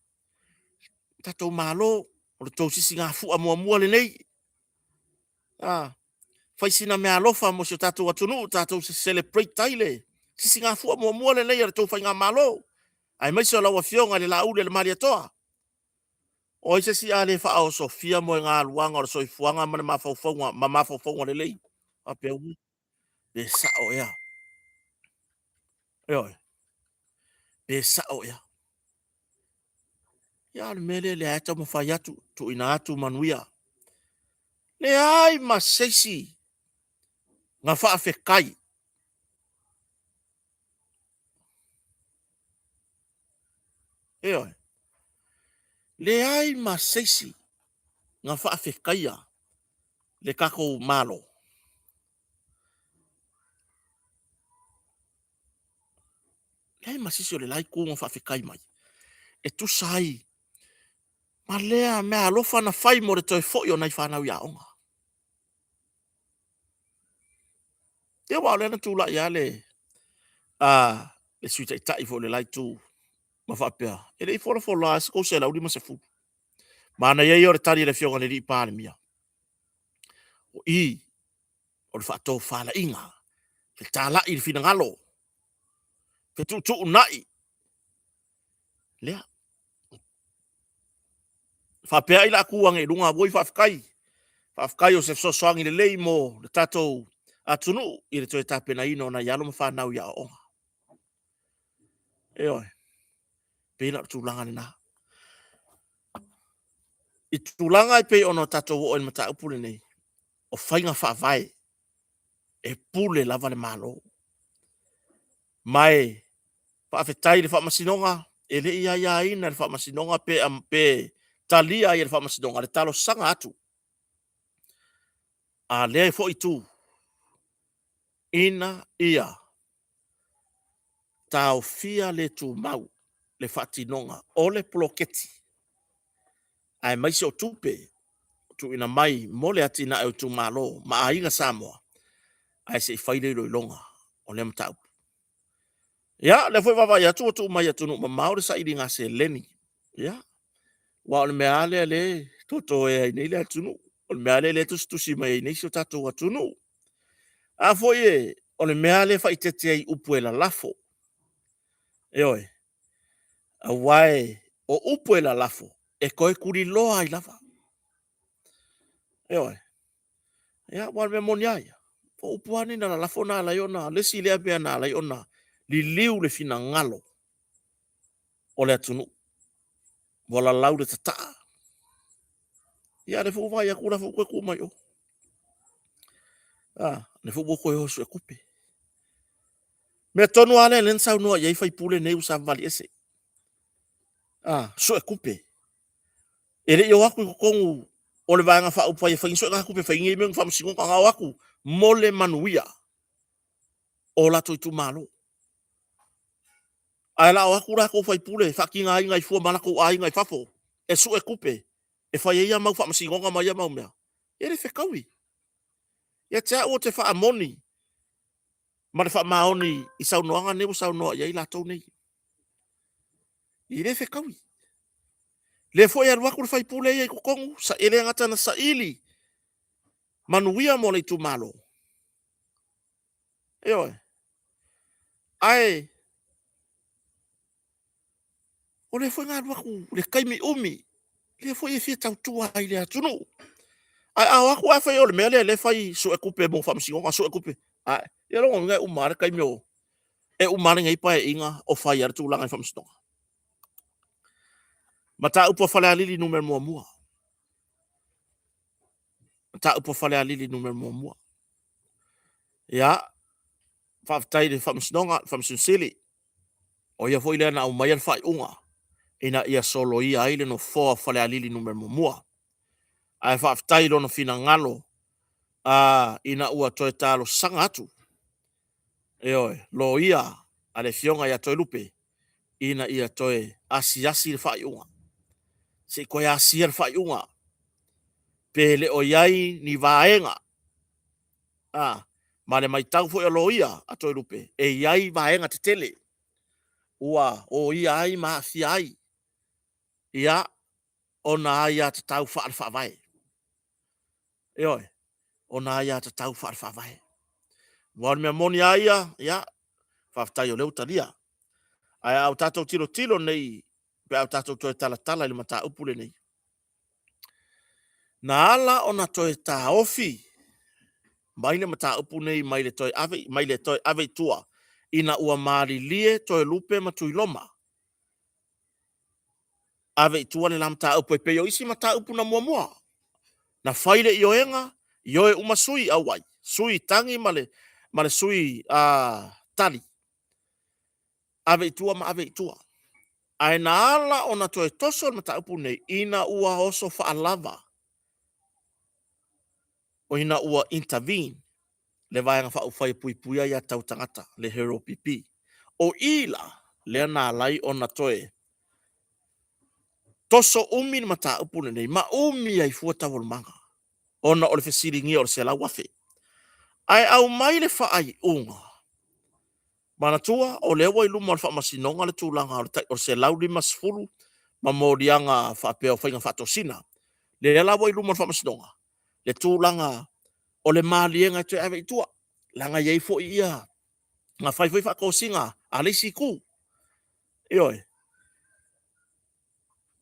tatou Malo, o le tou sisigafua muamua lenei. A, fai sina meaalofa mo si o tatou atunuu, tatou celebrate ai le sisigafua muamua lenei a le tou faigamalo, aemaise o lau Afioga i le Laauli a le Malietoa. O ai se isi a le faaosofia moegaluaga o le soifuaga ma le mafaufauga ma mafaufauga lelei? Faapea, ui, pe sao ea. Ioe. Pe sao ea. Ia, o le mea lea, lea e taumafai atu, tuuina atu manuia. Leai ma se isi na faafetai. Ioe. Leai ma se isi na faafetaia le tatou Malo. Leai ma se isi o le la itu na faafetai mai e tusa ai ma lea meaalofa na fai mo le toe foi o nai fanau i aoga. Ia aua o lea na tulai lava le, le Sui Taitai foi o le la itu ma faapea, e le i folafola lava se 350. Manaia ia o le tali a le Afioga i le alii Palemia. O i, o le faatofalaiga, fetalai i le finagalo, fetuutuunai. Lea. Faapea ai la tu ane i luga, oi faafetai, faafetai o se fesoasoani lelei mo le tatou atunuu i le toe tapenaina o nai alo ma fanau i aoaoga. Ioe, pei la o le tulaga lena. I tulaga e pei ona tatou oo i le mataupu lenei, o faiga faavae e pule lava le Malo. Ma e faafetai i le Faamasinoga, e le i aiaina e le Faamasinoga pe, pe talia ai e le Faamasinoga le talosaga atu a lea foi itu ina ia taofia le tumau le faatinoga o le poloketi aemaise o tupe tuuina mai mo le atinae o itumalo ma aiga Samoa, ae se i fai le iloiloga o lea mataupu. Ia, o lea foi vaavaai atu ua tuu mai atunuu mamao le sailiga seleni. Ia, aua o le mea lava lea lea e totoe ai nei le atunuu. O le mea lava lea lea e tusitusi mai ai nei si o tatou atunuu. A foi e, o le mea lava lea e faaeteete ai i upu e lalafo. Ioe, aua e, o upu e lalafo, e toe tuliloa ai lava. Ioe. Ia, aua o le mea moni lava ia, o upu lava nei na lalafo na ala ai ona, le isi lea mea na ala ai ona liliu le finagalo o le atunuu. Ua lalau le tataa. Ia, a lea foi ua vaai atu o la foi ua toe tuu mai o. A, lea foi ua toe o e suetupe. Mea tonu lava lea lea na saunoa i ai faipule nei ua savavali ese. A, suetupe. E le i o atu i totonu o le Vaega Faaupufai e fai ni suegatupe e fai nei mea o ni faamasinoga, na o atu mo le manuia o latou itumalo. Ae la o atu latou faipule e faatigaina ai fua ma latou aiga i fafo e sue tupe e fai ai ia mau faamasinoga ma ia mau mea, e le fetaui. Ia te au ou te faamoni ma le faamaoni i saunoaga nei ua saunoa i ai latou nei. E le fetaui. Lea foi e alu atu le faipule ia i totonu, e le gata na saili manuia mo le itumalo. Ioe. Ae O lea foi na alu atu le taimi umi, lea foi e fia tautua ai i le atunuu. Ae a o atu ae fai o le mea lea lea e fai sue tupe mo faamasinoga, sue tupe. Ae, ia lona uiga e uma lava le taimi o, e uma lava lenei Paeaiga o fai lava le tulaga i faamasinoga. Mataupu a Falealili Nu.1. Mataupu a Falealili Nu.1. Ia, faafetai i le Faamasinoga, le Faamasino Sili, o ia foi lea na aumaia le faaiuga ina ia soloia ai le nofoa o Falealili Nu.1. Ae faafetai i lona finagalo ina ua toe talosaga atu, ioe, loia a le Afioga ia Toelupe ina ia toe asiasi le faaiuga. Se i toe asia le faaiuga pe le o i ai ni vaega ma le matau foi a loia a Toelupe, e i ai vaega tetele ua oia ai ma aafia ai ia ona aiatatau faale-faavae. Ioe, ona aiatatau faale-faavae. Aua o le mea moni lava ia, ia, faafetai o lea ua talia. Ae a o tatou tilotilo nei pe a o tatou toe talatala i le mataupu lenei, na ala ona toe taofi mai le mataupu nei mai le toe ave, mai le toe ave i tua ina ua malilie Toelupe ma Tuiloma ave i tua le la mataupu e pei o isi mataupu na muamua. Na fai le ioega, ioe uma sui auai, sui tagi ma le, ma le sui tali, ave i tua ma ave i tua. Ae na ala ona toe toso le mataupu nei ina ua oso faalava, o ina ua intervene le Vaega Faaupufai e Puipuia Aia Tatau a Tagata, le HRPP. O i la lea na ala ai ona toe toso umi le mataupu lenei ma umi ai fua taualumaga ona o le fesiligia o le 100,000. Ae aumai le faaiuga, manatua o lea ua i luma o le faamasinoga le tulaga o le 150 ma moliaga faapea o faiga faatosina. Lea la ua i luma o le faamasinoga le tulaga o le maliega e toe ave i tua, leaga e i ai foi ia, na fai foi faatosina a le isi itu. Ioe.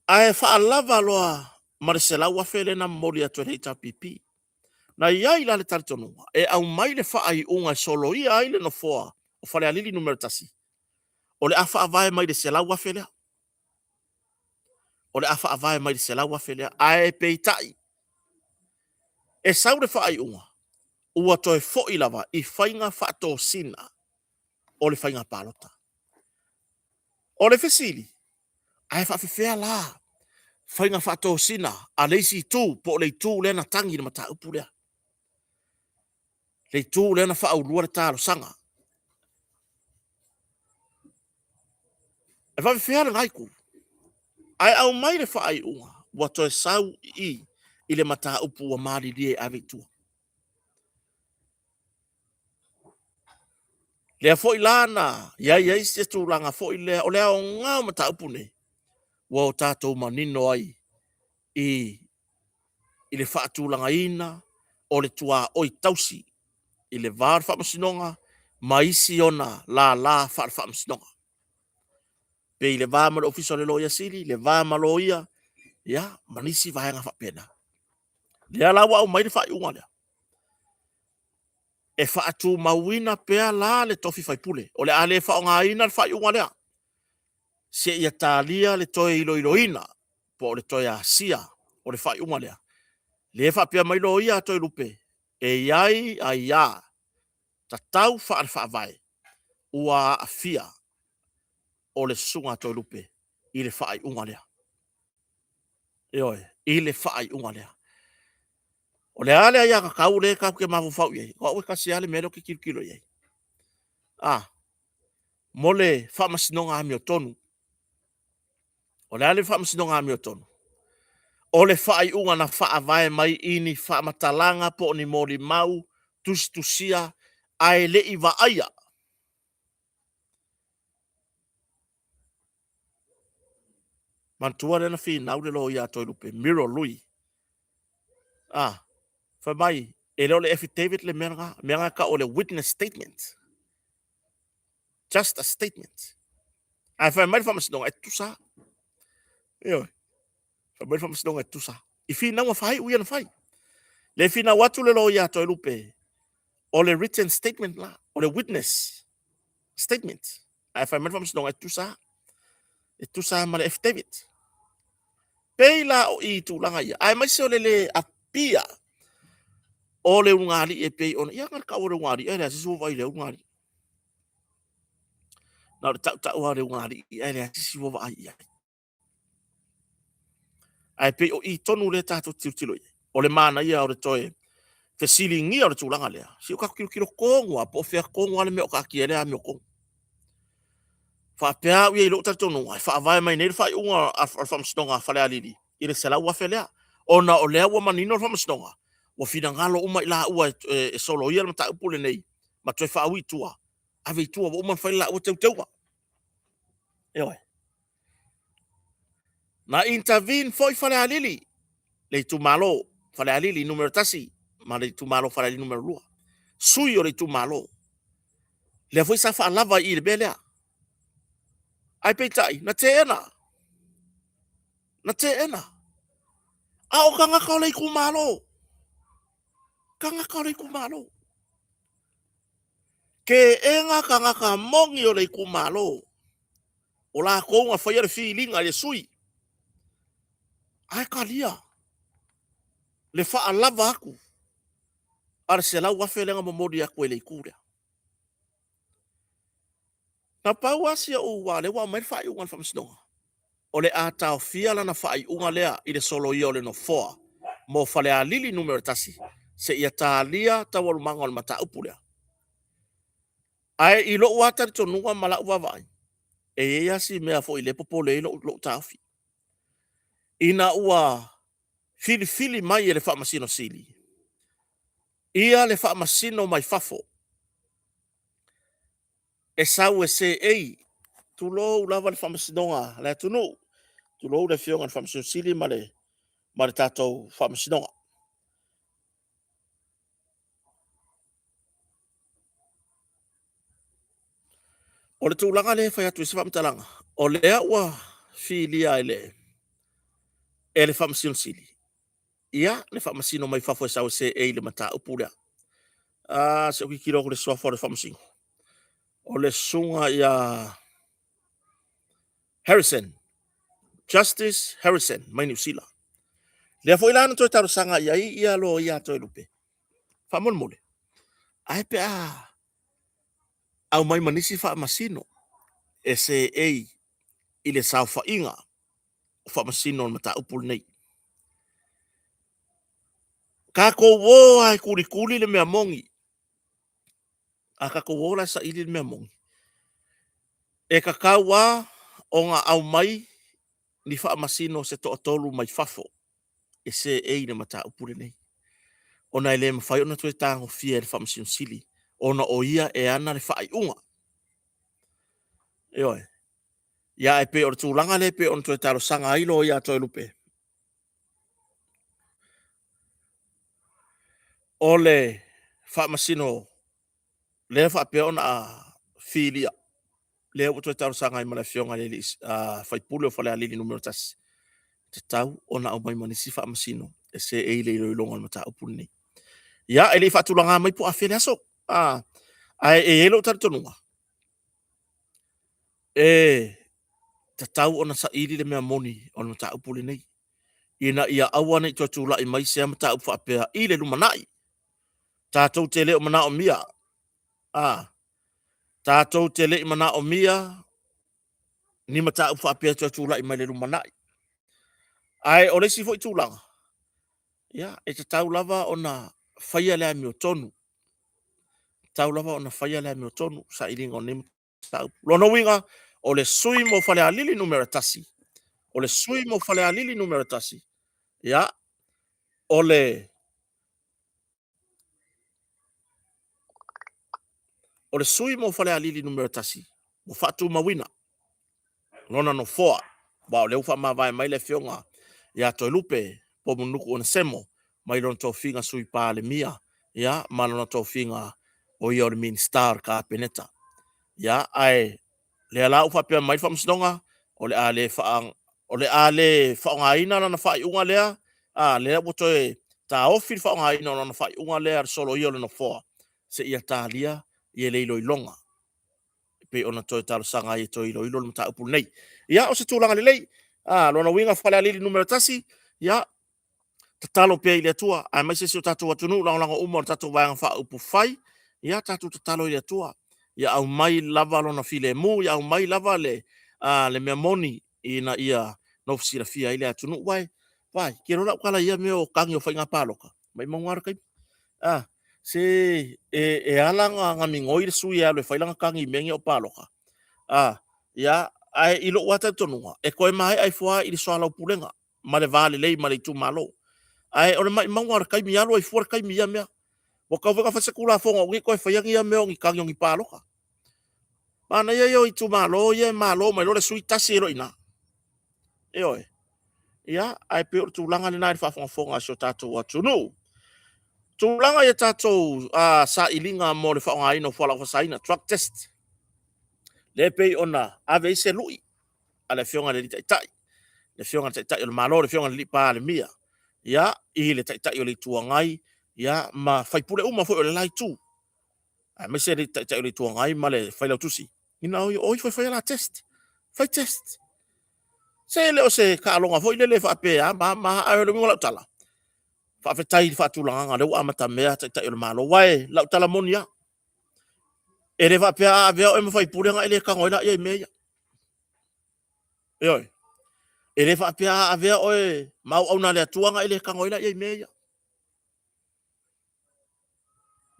Ae faalava loa ma le 100,000 lea na momoli atu e le HRPP. Na i ai la le talitonuga e aumai le faaiuga e soloia ai le nofoa o Falealili Nu.1, o le a faavae mai le 100,000 lea. O le a faavae mai le 100,000 lea. Ae peitai, e sau le faaiuga, ua toe foi lava i faiga faatosina o le faiga palota. O le fesili, ae faafefea la faiga faatosina a le isi itu po o le itu lea na tagi i le mataupu lea? Le itu lea na faaulua le talosaga. E faafefea lena itu? Ae aumai le faaiuga ua toe sau i i i le mataupu ua malilie e ave i tua. Lea foi la na i ai ai se tulaga foi lea o le aoga o mataupu nei, ua o tatou manino ai i le faatulagaina o le tuaoi tausi i le va o le faamasinoga ma isi ona lala faale-faamasinoga. Pe i le va ma le Ofisa o le Loia Sili, le va ma loia, ia, ma nisi vaega faapena. Lea la ua aumai le faaiuga lea, e faatumauina pea la le tofi faipule. O le a le faaaogaina le faaiuga lea seia talia le toe iloiloina po o le toe asia o le faaiuga lea. Lea e faapea mai loia a Toelupe, e i ai aia tatau faale-faavae ua aafia o le susuga a Toelupe i le faaiuga lea. Ioe, i le faaiuga lea. O le a le aiatatau lea tatou te mafaufau i ai? O au e tasi lava le mea lea ou te tilotilo i ai. Mo le faamasinoga amiotonu. O le a le faamasinoga amiotonu? O le faaiuga na faavae mai i ni faamatalaga po o ni molimau tusitusia ae le i vaaia. Manatua lea na finau le loia a Toelupe, Miro Lui. Fai mai, e le o le affidavit le mea lena, mea lena e tau o le witness statement. Just a statement. Ae fai mai le faamasinoga, e tutusa. Ioe. Fai mai le faamasinoga e tusa. I finauga faaiu ia na fai. Le finau atu le loia a Toelupe, o le written statement la, o le witness statement. Ae fai mai le faamasinoga e tusa. E tusa ma le affidavit. Pei la o i tulaga ia, aemaise o le le apia o le ulugalii e pei ona, ia na le tau o le ulugalii, ae leai se isi ua vaai i le ulugalii. Na o le tautau lava o le ulugalii, ae leai se isi ua vaai i ai. Ae pei o i tonu lea tatou te tilotilo i ai. O le manaia o le toe fesiligia o le tulaga lea, se i o tatou tilotilo tonu lava po o fea tonu lava le mea o taatia ai le amiotonu. Faapea au ia i lou talitonuga, e faavae mai nei le faaiuga a le Faamasinoga a Falealili i le $100,000 lea, ona o lea ua manino le Faamasinoga, ua finagalo uma i laua e soloia le mataupu lenei ma toe faaui i tua, ave i tua, ua uma ona fai le laua teuteuga. Ioe. Na intervene foi Falealili, le itumalo Falealili numera 1 ma le itumalo Falealili numera 2, sui o le itumalo. Lea foi sa faalava i i le mea lea. Ae peitai, na teena. Na teena. A o tagata o le itumalo. Tagata o le itumalo. Teena tagata moni o le itumalo. O latou na faia le filiga i le sui. Ae talia le faalava atu a le $100,000 lea na momoli atu e le itu lea. Na pau lava si ou, aua o lea ua aumai le faaiuga a le Faamasinoga, o le a taofia lana faaiuga lea i le soloia o le nofoa mo Falealili Nu.1 seia talia taualumaga o le mataupu lea. Ae i lou lava talitonuga ma lau vaavaai, e i ai lava si mea foi lea e popole ai lou taofi. Ina ua filifili mai e le Faamasino Sili ia le Faamasino mai fafo e sau e seei, tulou lava le Faamasinoga a le atunuu, tulou le Afioga i le Faamasino Sili ma le tatou Faamasinoga. O le tulaga lea e fai atu ai se faamatalaga, o lea ua filia e le e le Faamasino Sili ia le Faamasino mai fafo e sau e seei i le mataupu lea. A, se i ou tilotilo atu i le suafa o le Faamasino. O le susuga ia Harrison, Justice Harrison mai Niu Sila. Lea foi la na toe talosaga i ai ia loia a Toelupe, faamolemole, ae pe a aumai ma nisi faamasino e seei i le saofaiga o faamasino o le mataupu lenei. Tatou o lava e tulituli le mea moni. A tatou o la e saili le mea moni, e tatau lava ona aumai ni faamasino se toatolu mai fafo e seei i le mataupu lenei, ona e le mafai ona toe tagofia e le Faamasino Sili ona o ia e ana le faaiuga. Ioe. Ia ae pei o le tulaga lea e pei ona toe talosaga ai loia a Toelupe, o le Faamasino lea faapea ona filia, lea ua toe talosaga ai ma le Afioga i le alii faipule o Falealili Nu.1, tatau ona aumai ma nisi faamasino e seei le iloiloga o le mataupu lenei. Ia, e le i faatulaga mai po o afea le aso, ae e i ai lou talitonuga, e tatau ona saili le mea moni o le mataupu lenei, ina ia aua ne i toe tulai mai sea mataupu faapea i le lumanai. Tatou te le o manaomia, a, tatou te le i manaomia ni mataupu faapea e toe tulai mai le lumanai. Ae o le isi foi tulaga, ia, e tatau lava ona faia le amiotonu, tatau lava ona faia le amiotonu sailiga o lenei mataupu. Lona uiga, o le sui mo Falealili Nu.1, o le sui mo Falealili Nu.1, ia, o le O le sui mo Falealili Nu.1 ua faatumauina lona nofoa, aua o lea ua faamavae mai le Afioga ia Toelupe Poumulinuku Onesemo mai lona tofiga Sui Palemia, ia, ma lona tofiga o ia o le Minisita o le Kapeneta. Ia, ae lea la ua faapea mai le Faamasinoga, o le a le faa, O le a le faaaogaina lana faaiuga lea, a, lea ua toe taofi le faaaogaina o lana faaiuga lea o le soloia o le nofoa seia talia ia le iloiloga e pei ona toe talosaga ai e toe iloilo le mataupu lenei. Ia, o se tulaga lelei. A, lona uiga Falealili Nu.1, ia, tatalo pea i le Atua, aemaise si o tatou atunuu, lagolago uma o le tatou Vaega Faaupufai, ia tatou tatalo i le Atua, ia aumai lava lona filemu, ia aumai lava le, a, le mea moni ina ia nofo silafia ai le atunuu. Uae, vaai, ke lola tala ia mea o tagi o faiga palota, mai maunga le taimi. A, se e, e ala ona migoi le sui e alu e fai lana tagi i mea nei o palota. A, ia, ae i lou lava talitonuga, e toe maea ifo lava i le soalaupulega ma le va lelei ma le itumalo. Ae o le maumauga o le taimi, alu ai fua le taimi i ia mea. Ua tatau foi ona fai se Tulafono aua ne i toe faia ia mea o ni tagi o ni palota. Manaia ia o itumalo ia e malo mai loa le sui tasi ai loa i ina. Ioe. Ia, ae pei o le tulaga lena i le faafogafoga a si o tatou atunuu. Tulaga i a tatou sailiga mo le faaaogaina o fualaau faasaina, drug test, lea e pei ona ave ai se lui a le Afioga i le Alii Taitai, le Afioga i le Taitai o le Malo, le Afioga i le Alii Palemia, ia, i le Taitai o le Itu Agai, ia, ma faipule uma foi o le la Itu, aemaise le Taitai o le Itu Agai ma le Failautusi, ina o ifo e fai a la test. Fai test. Se le o se taaloga foi lele faapea a ma a ma a, ae o le uiga o lau tala, faafetai i le faatulagaga o lea ua amatamea Taitai o le Malo. Aua e lau tala moni lava, e le faapea a avea oe ma faipule ona e le tago ai lea i mea ia. Ioe. E le faapea a avea oe ma auauna a le Atua ona e le tago ai lea i mea ia.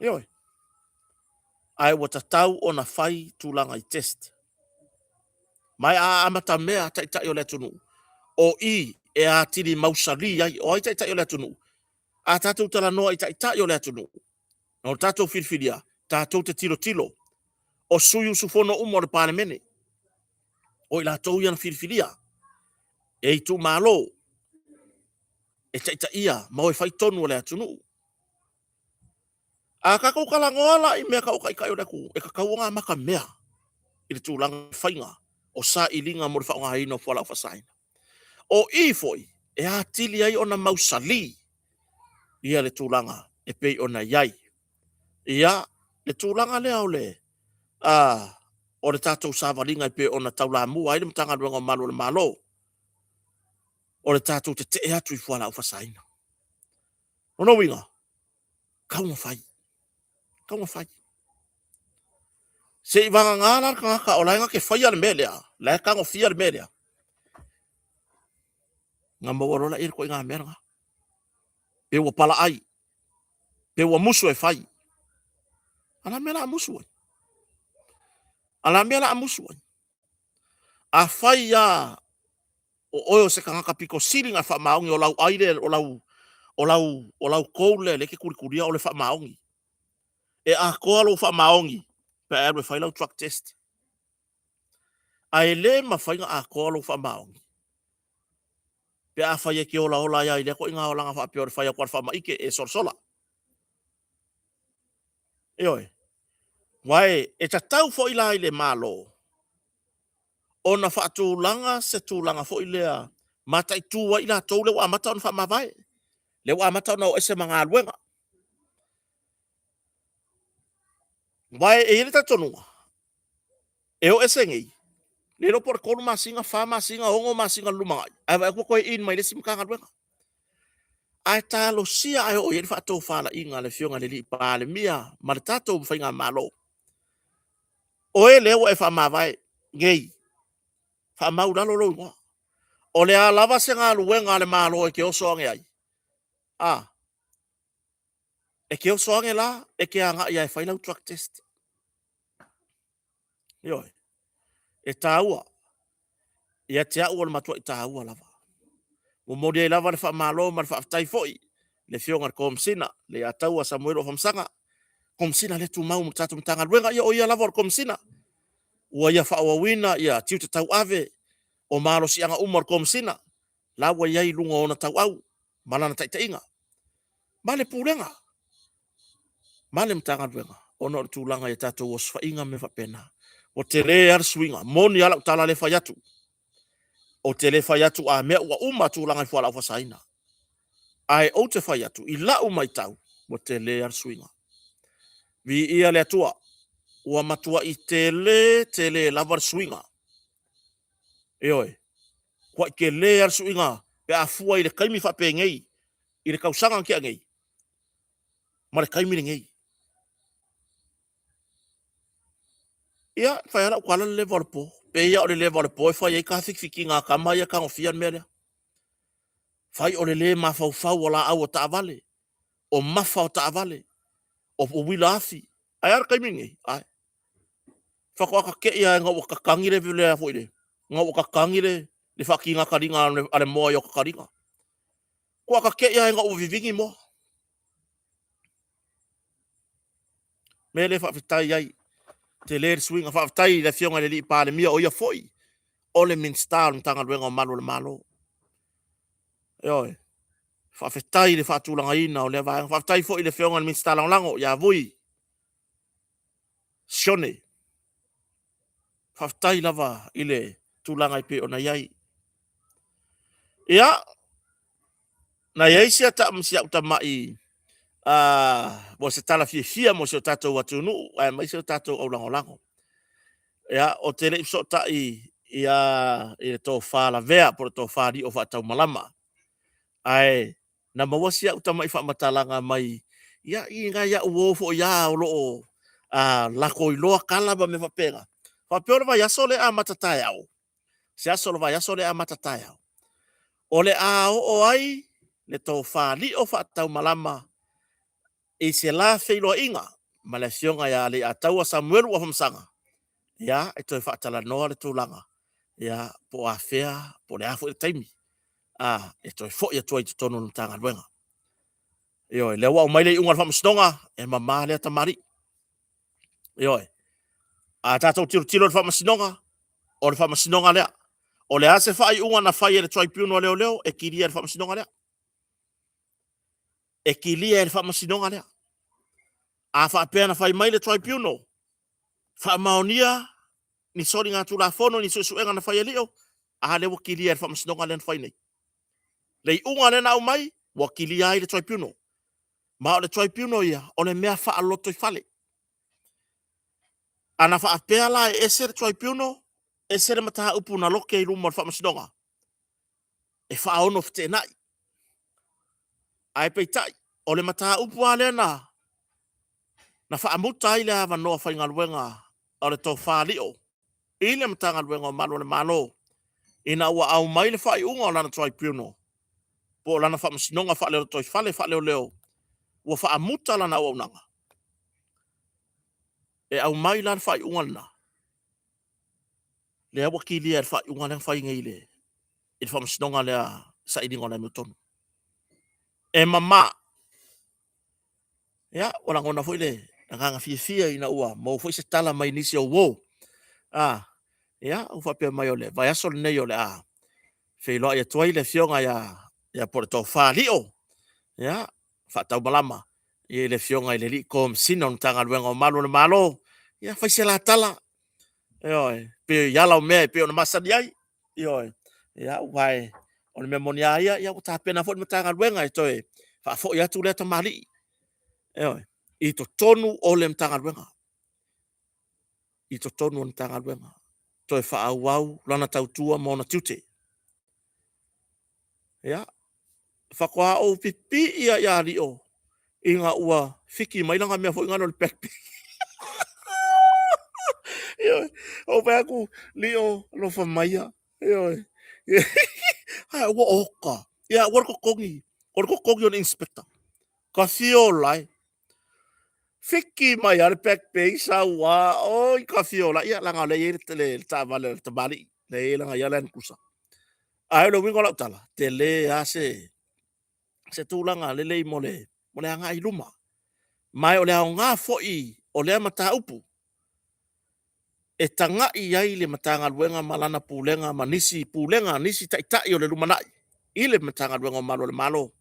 Ioe. Ae ua tatau ona fai tulaga i test. Ma e a amatamea taitai o le atunuu, o i e atili mausali ai. O ai taitai o le atunuu? A tatou talanoa i taitai o le atunuu, na o tatou filifilia, tatou te tilotilo o sui usufono uma o le Palemene, o i latou ia na filifilia e itumalo e taitaia ma o e fai tonu a le atunuu. A tatou talanoa la i mea tau o taitai o le atunuu, e tatau ona amata mea i le tulaga faiga o sailiga mo le faaaogaina o fualaau faasaina. O i foi e atili ai ona mausali ia le tulaga e pei ona i ai. Ia, le tulaga lea o le, o le tatou savaliga e pei ona taulamua ai le Matagaluega o Malu o le Malo, o le tatou tetee atu i fualaau faasaina. O lona uiga, tatau ona fai, tatau ona fai. Se i vagana la le tagata o la e na te faia le mea lea, la e tagofia le mea lea, ona maua loa lea o le ituaiga mea lena. Pe ua palaai, pe ua musu e fai. A la mea la a musu ai? A la mea la a musu ai? A fai lava o oe o se tagata pito sili ona faamaoni o lau ai lea, o lau, o lau, o lau goal lea lea e te tulitulia o le faamaoni. E atoa lou faamaoni pe a e alu e fai lau drug test. Ae le mafai ona atoa lou faamaoni pe afai e te olaola ai lava i lea ituaiga olaga faapea o le fai atu lava o le faamaite e solasola. Ioe. Aua e tatau foi la i le Malo ona faatulaga se tulaga foi lea mataitu ai i latou lea ua amata ona faamavae, lea ua amata ona o ese ma galuega. Aua e i ai le talitonuga, e o ese nei, le iloa po o le 3 masina, 4 masina, 6 masina i le lumanai, ae vaai atu ua toe in mai le isi Matagaluega. Ae talosia ae oo i ai le faatofalaiga a le Afioga i le Alii Palemia ma le tatou Faigamalo. O e lea ua e faamavae nei, faamau i lalo lou igoa. O le a lava se galuega a le Malo e te oso ane ai, a, e te oso ane la, e te agai lava e fai lau drug test. Ioe. E taua. Ia te au o le matuai taua lava. Momoli ai lava le faamalo ma le faafetai foi i le Afioga i le Komesina, le Leiataua Samuelu Afamasaga, Komesina lea tumau mo le tatou Matagaluega, ia o ia lava o le Komesina ua ia faaauauina ia tiute tauave o malosiaga uma o le Komesina, la ua i ai i luga o ona tauau ma lana taitaiga ma le Pulega ma le Matagaluega ona o le tulaga i a tatou osofaiga ma mea faapena. Ua tele lava le suiga, moni lava lau tala lea e fai atu. Ou te le fai atu a mea ua uma tulaga i fualaau faasaina. Ae ou te fai atu i la'u matau, ua tele lava le suiga. Viia le Atua, ua matuai tele tele lava le suiga. Ioe, tuai tele lava le suiga pe a fua i le taimi faapenei i le tausaga na tea nei ma le taimi lenei. Ia, e fai lava lau tala le leva o le po. Pei lava o le leva o le po e fai ai tafitifitiga a tama ia e tagofia le mea lea. Fai o le le mafaufau o laau o taavale, o mafa o taavale, o uila afi. Ae a le taimi lenei? Ae. Faatoa tate'i lava ina ua tatagi le, le, foi le, ina ua tatagi le, le faatigataliga a le moa i ota taliga. Faatoa tate'i lava ina ua vivini moa. Mea lea e faafetai ai, tele le suiga. Faafetai i le Afioga i le Alii Palemia, o ia foi o le Minisita o le Matagaluega o Malu o le Malo. Ioe. Faafetai i le faatulagaina o lea vaega. Faafetai foi i le Afioga i le Minisita Lagolago ia Vui Sione. Faafetai lava i le tulaga e pei ona i ai. Ia, na i ai si au tamai mo se tala fiafia mo si o tatou atunuu aemaise o tatou aulagolago. Ia, ou te le i fesootai ia i le tofa lavea po o le tofa lio faataumalama, ae na maua si au tamai faamatalaga mai ia i nai au uo foi lava o lo o lako iloa tala ma mea faapena. Faapea o le vaiaso lea e amata taeao, se aso o le vaiaso lea e amata taeao, o le a oo ai le tofa lio faataumalama i se la feiloaiga ma le Afioga ia Leiataua Samuelu Afamasaga, ia, e toe faatalanoa le tulaga, ia, po o afea, po o le a foi le taimi a, e toe foi atu ai i totonu o le Matagaluega. Ioe, lea ua aumai le iuga a le Faamasinoga, e mama lea tamalii. Ioe. A tatou tilotilo i le Faamasinoga, o le Faamasinoga lea. O le a se faaiuga na fai e le Tribunal a Leoleo, e kilia e le Faamasinoga lea. E kilia e le Faamasinoga lea. A faapea na fai mai le Tribunal, faamaonia ni soligatulafono, ni suesuega na fai e Lio, a lea ua kilia e le Faamasinoga lea na fai nei. Le iuga lea na aumai, ua kilia ai le Tribunal. Ma o le Tribunal ia, o le mea faalotoifale. A na faapea la e ese le Tribunal, ese le mataupu na lote i luma o le Faamasinoga, e faaono feteenai. Ae peitai, o le mataupu lava lea na na faamuta ai le avanoa faigaluega o le Tofa Lio i le Matagaluega o Malu o le Malo ina ua aumai le faaiuga o lana Tribunal po o lana Faamasinoga Faalelotoifale Faaleoleo ua faamuta lana auaunaga. E aumai la le faaiuga lena, lea ua kilia e le faaiuga lea na fai nei i le i le Faamasinoga lea sailiga o le amiotonu. E mama. Ia, ua lagona foi le agaga fiafia ina ua maua foi se tala mai nisi o uo. A, ia, ua faapea mai o le vaiaso lenei o le a feiloai atu ai le afioga ia, ia po o le Tofa Lio, ia, faataumalama i le afioga i le Alii Komesina o le Matagaluega o Malu o le Malo, ia fai se la tala, ioe, pei i ala o mea e pei ona masani ai, ioe, ia, aua o le mea moni lava ia, ia ua tapena foi le Matagaluega e toe faafoi atu lea tamalii, ioe, i totonu o le Matagaluega, i totonu o le Matagaluega, toe faaauau lana tautua ma ona tiute. Ia, faatoa ou pipii lava ia Lio ina ua fiki mai lana mea foi lea o le back pay. Ioe, ou fai atu, Lio, alofa maia. Ioe. Ae ua oka. Ia, ua le totogi. O le totogi o le inspector. Ka fio lai. Fiki mai lava le back pay sau a, oi ka fio lai. Ia, leaga o lea e i ai le taavale a le tamalii. Lea e i ai lana ia Land Cruiser. Ae o le uiga o lau tala, tele lava se, se tulaga lelei mo le, mo le agai i luma. Ma o le aoga foi o lea mataupu e tagai ai le Matagaluega ma lana Pulega ma nisi Pulega, nisi Taitai o le lumanai i le Matagaluega o Malu o le Malo,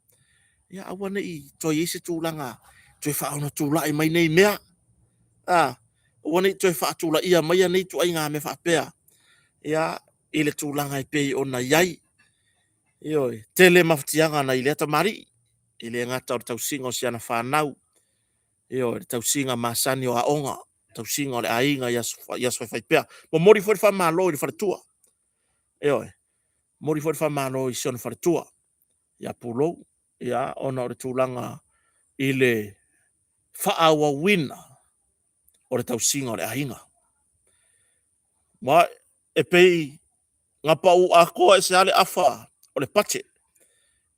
ia aua ne i toe i ai se tulaga toe faaonotulai mai nei mea, a, aua ne i toe faatulaia maia nei ituaiga mea faapea. Ia, i le tulaga e pei ona i ai. Ioe, tele mafatiaga nai lea tamalii, e le gata o le tausiga o si ana fanau, ioe, le tausiga masani o aoga, tausiga o le aiga i aso, i aso faifaipea. Momoli foi le faamalo i le faletua. Ioe, momoli foi le faamalo i si ona faletua ia Pulou, ia ona o le tulaga i le faaauauina o le tausiga o le aiga. Ma e pei na pau atoa ese lava le afa o le budget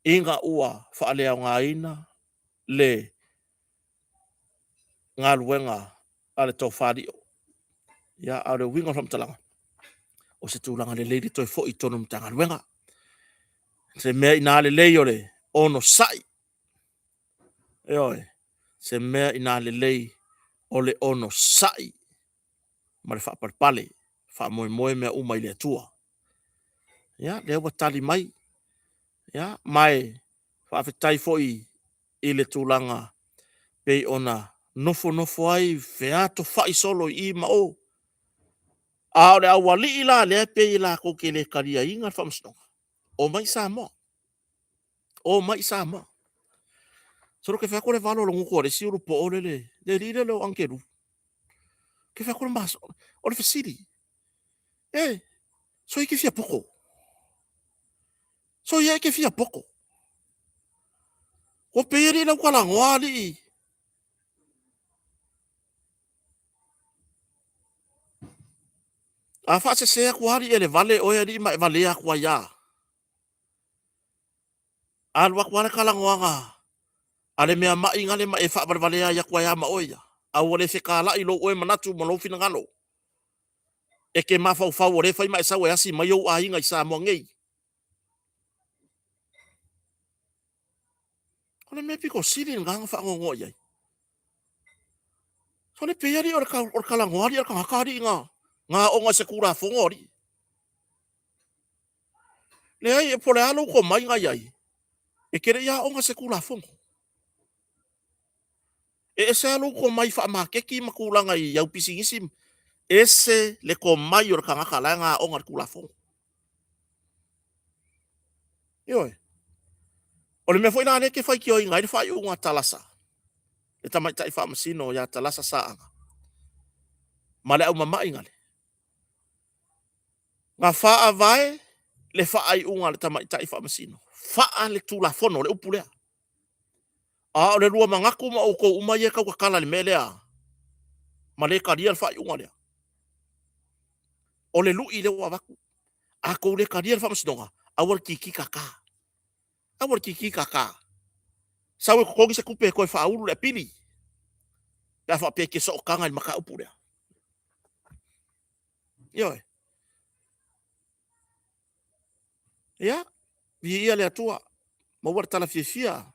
ina ua faaleaogaina le galuega a le Tofa Lio. Ia, a o le uiga o le faamatalaga, o se tulaga lelei le toe foi i totonu o le Matagaluega. Se mea ina lelei o le onosai, ioe, se mea ina lelei o le onosai ma le faapalepale, faamoemoe mea uma i le Atua. Ia, lea ua tali mai. Ia, ma e faafetai foi i le tulaga pei ona nofonofo ai, featofai solo i i ma o. A o le aualii la lea e pei latou te le taliaina le faamasinoga, omai i Samoa, omai i Samoa. Solo ke fai atu le valo o le gutu a le isi ulupo o le le alii lea o Agelu. Ke fai atu le maso, o le fesili, e, so i ke fia poko. So ia e ke fia poko. Ko pei alii lau talanoa alii. A faasese atu lava alii e le vale oe alii ma e valea atu ai lava. Alu atu lava le talanoaga a le mea mai gale ma e faavalevalea ai atu ai lava ma oe ia. A ua le fetalai lou oe manatu ma lou finagalo. E te mafaufau o lea e fai ma e sau e asi mai ou aiga i Samoa nei. O le mea pito sili lena ona faanoanoa i ai. O le pei alii o le talanoa alii a le tagata alii na aoga i se Tulafono alii. Leai, po o le a lou tomai na i ai, e te le i aoga i se Tulafono. E ese lava lou tomai faamaketi ma tulaga i au pisinisi, ese le tomai o le tagata la e na aoga i le Tulafono. Ioe. O le mea foi la lea e te faitioina ai le faaiuga a Talasa, le tamaitai faamasino ia Talasa Saaga, ma le aumamai gale, na faavae le faaiuga a le tamaitai faamasino faaletulafono, le upu lea. A o le lua manatu ma outou uma ia e tautatala i le mea lea, ma le talia le faaiuga lea, o le lui lea ua avatu. A tou le talia le faamasinoga, aua le kiki kaka. Aua le kiki kaka. Sau e totogi se tupe e toe faaulu le apili, pe a faapea e te sootaga i le mataupu lea. Ioe. Ia, viia le Atua, maua le tala fiafia.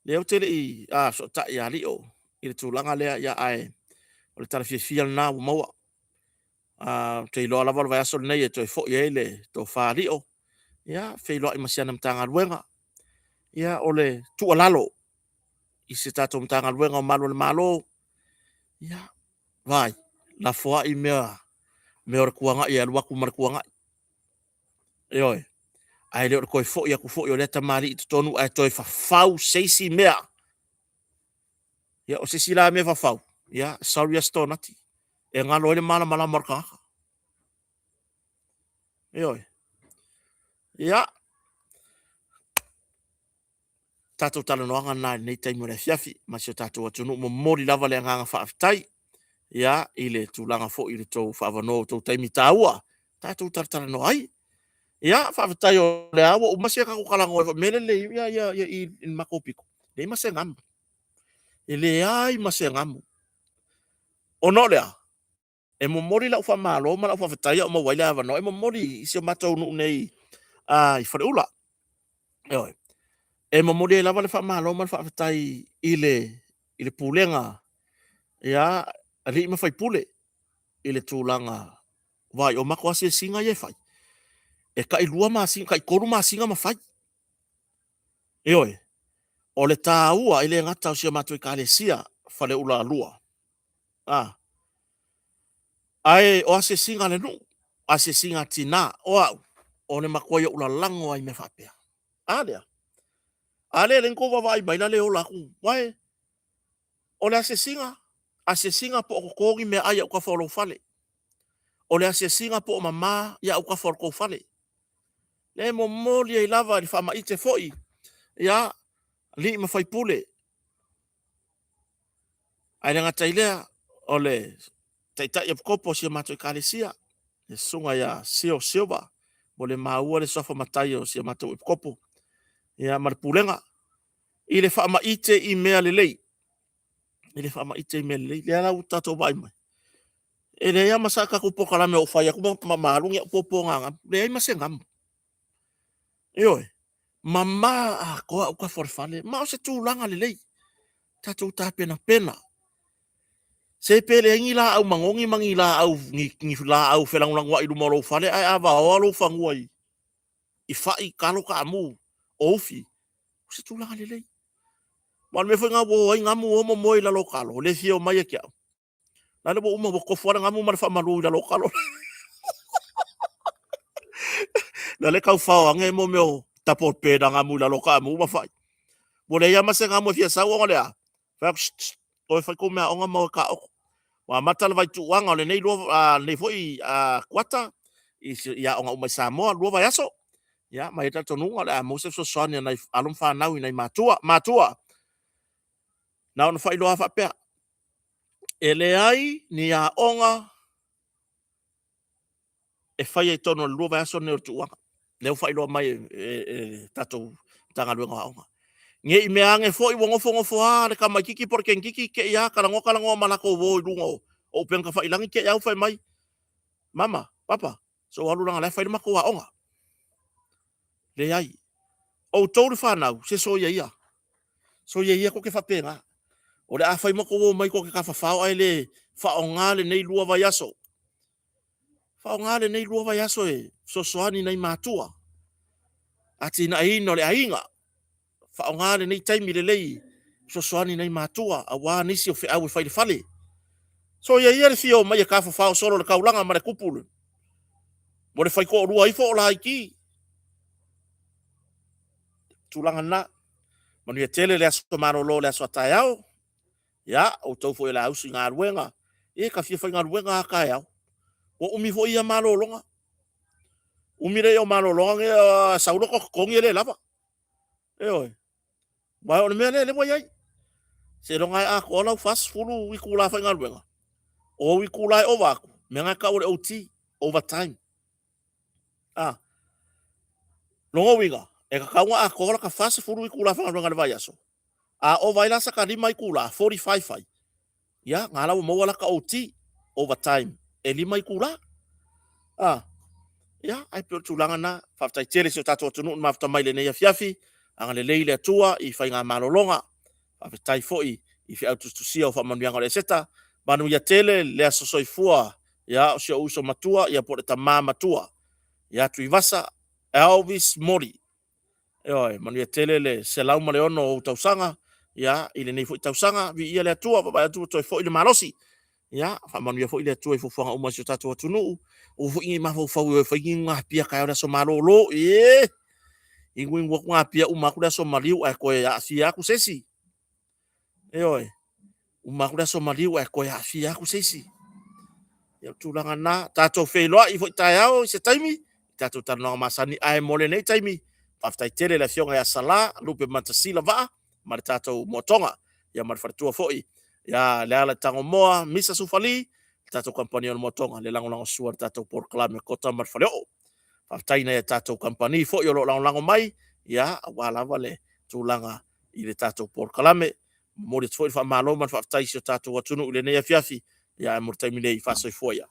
Lea ou te le i fesootai ia Lio i le tulaga lea, ia ae o le tala fiafia lena ua maua. Ou te iloa lava o le vaiaso lenei e toe foi ai le tofa a Lio, ia, feiloai ma si ana Matagaluega. Ia, o le tuualalo i se tatou Matagaluega o Malu o le Malo, ia, vaai, lafoai mea o le tuanai e alu atu ma le tuanai. Ioe. Ae le o le toe foi atu foi o lea tamalii i totonu ae toe fafau se isi mea. Ia, o se isi la mea fafau, ia, sorry Astonati, e galo ai le malamalama o le tagata. Ioe. Ia, tatou talanoaga lena i lenei taimi o le afiafi ma si o tatou atunuu. Momoli lava le agaga faafetai ia i le tulaga foi i le tou faaavanoa o tou taimi taua tatou talatalanoa ai. Ia, faafetai o lea ua uma si a tatou talanoa mea lelei ia ia ia i le matou pito, leai ma se gamu. E leai ma se gamu. Ona o le a? E momoli lau faamalo ma lau faafetai a o maua ai le avanoa, e momoli i si o matou nuu nei i Faleula. Ioe. E momoli ai lava le faamalo ma le faafetai i le pulega ia alii ma faipule i le tulaga vaai o matou asiasiga ia e fai, e tai 2 masina, tai 3 masina ma fai. Ioe. O le taua e le gata o si o matou ekalesia Faleula 2, ae o asiasiga a le nuu. Asiasiga a Tina, o au, o le matuai ou lalago lava i mea faapea. A lea? A lea e leai ni tou vaavaai mai la le ola atu, uae, o le asiasiga, asiasiga po o toto ni meaai i autafa o lou fale. O le asiasiga po o mama i autafa o le tou fale. Lea e momoli ai lava i le faamaite foi ia alii ma faipule. Ae le gata i lea, o le Taitai Epikopo o si a matou Ekalesia, le Susuga ia Sio Silva, ua le maua le suafa matai o si a matou Epikopo, ia ma le pulega, i le faamaite i mea lelei, i le faamaite i mea lelei. Lea la ua tatou vaai mai, e leai lava ma sa tatou polokalame o ou fai atu ma alu ni au puapuaga gamu, leai ma se gamu. Ioe, mama atoa autafa o le fale, ma o se tulaga lelei, tatou tapenapena. Se pe leai ni laau manogi ma ni laau, ni laau felagolagoai i luma o lou fale, ae a vaoa lou fanua i fai, talo, taamu, o ufi, o se tulaga lelei. Ma o le mea foi lena ua o ai gamu o momoe i lalo o talo, le fia omai ia te au. La le ua uma ua tofu lava le gamu ma le faamalu i lalo o talo. La le tau fao ane mo mea o double bed a gamu i lalo o taamu ma fai. Ua leai lava ma se gamu e fia sau ona o le a? Fai atu, shh, shh, toe fai tou meaaoga ma o e taoto. Ua amata le vaituuaga o lenei lua, lenei foi kuata i, i aoga uma i Samoa, 2 vaiaso. Ia, ma e i ai le talitonuga o le a maua se fesoasoani a nai alo ma fanau i nai matua. Matua, na ona faailoa lava faapea, e leai ni aoga e faia i totonu o le 2 vaiaso lenei o le tuuaga. Lea ua faailoa mai e le tatou Matagaluega o Aoga. Ne i mea ane foi ua nofonofo lava le tamaitiiti po o le teinititi te i lava talanoa talanoa ma latou uo i luga o upega tafailagi te i lava ua fai mai, Mama, Papa, se i ou alu leaga o la e fai le matou aoga. Leai. Outou le fanau, se soia ia. Soia ia tou te faapena. O le a fai ma tou omai tou te tafafao ae le faaaoga lenei 2 vaiaso. Faaaoga lenei 2 vaiaso e fesoasoani i nai matua, atinaeina o le aiga. Faaaoga lenei taimi lelei e fesoasoani i nai matua aua nisi o feau e fai i le fale. Soia ia le fia omai e tafafao solo i le taulaga ma le tupu mo le faitoalua ifo o laiti. Tulaga lena. Manuia tele le aso malolo o le aso a taeao. Ia, outou foi o le a usu i galuega, e ta fia faigaluega lava taeao. Ua umi foi ia malologa. Umi le o malologa nei, sau loa totogi e le lava. Ioe. Aua o le mea lea, lea ua i ai. Seiloga e atoa lau 40 itula faigaluega, o ou itula e ova atu, mea na e tau o le OT, overtime. A. Lona uiga, e tatau ona atoa lata 40 itula faigaluega i le vaiaso, a ova ai la sata 5 itula, 45 fai, ia, na la ua maua lata OT, overtime, e 5 itula. A. Ia, ae pei o le tulaga lena. Faafetai tele i si o tatou atunuu na mafuta mai i lenei afiafi. Agalelei le Atua i faigamalologa. Faafetai foi i feau tusitusia o faamanuiaga o le Eseta. Manuia tele le aso soifua ia o si ou uso matua ia po o le tama matua ia Tuivasa Elvis Mori. Ioe, manuia tele le 106 o ou tausaga ia i lenei foi tausaga. Viia le Atua, vaavaai atu ua toe foi le malosi. Ia, faamanuia foi le Atua i fuafuaga uma a si o tatou atunuu. Aua foi ne i mafaufau e o e fai ni inugapia taeao le aso malolo. E! Inuinu atu gapia uma atu le aso maliu ae toe aafia atu se isi. Ioe, uma atu le aso maliu ae toe aafia atu se isi. Ia, o le tulaga lena. Tatou feiloai foi taeao i se taimi, tatou talanoaga masani. Ae mo lenei taimi, faafetai tele i le Afioga ia Sala Lupe Matasila Vaa ma le tatou moatoga, ia ma le faletua foi ia Leala Tagomoa, Misa Sufali, le tatou kamupani o le moatoga, le lagolagosua i le tatou polokalame Kota ma le Faleoo. Faafetai i nai a tatou kamupani foi o lo o lagolago mai, ia, aua lava le tulaga i le tatou polokalame. Momoli atu foi le faamalo ma le faafetai i si o tatou atunuu i lenei afiafi, ia ae mo le taimi nei, faasoifua ia.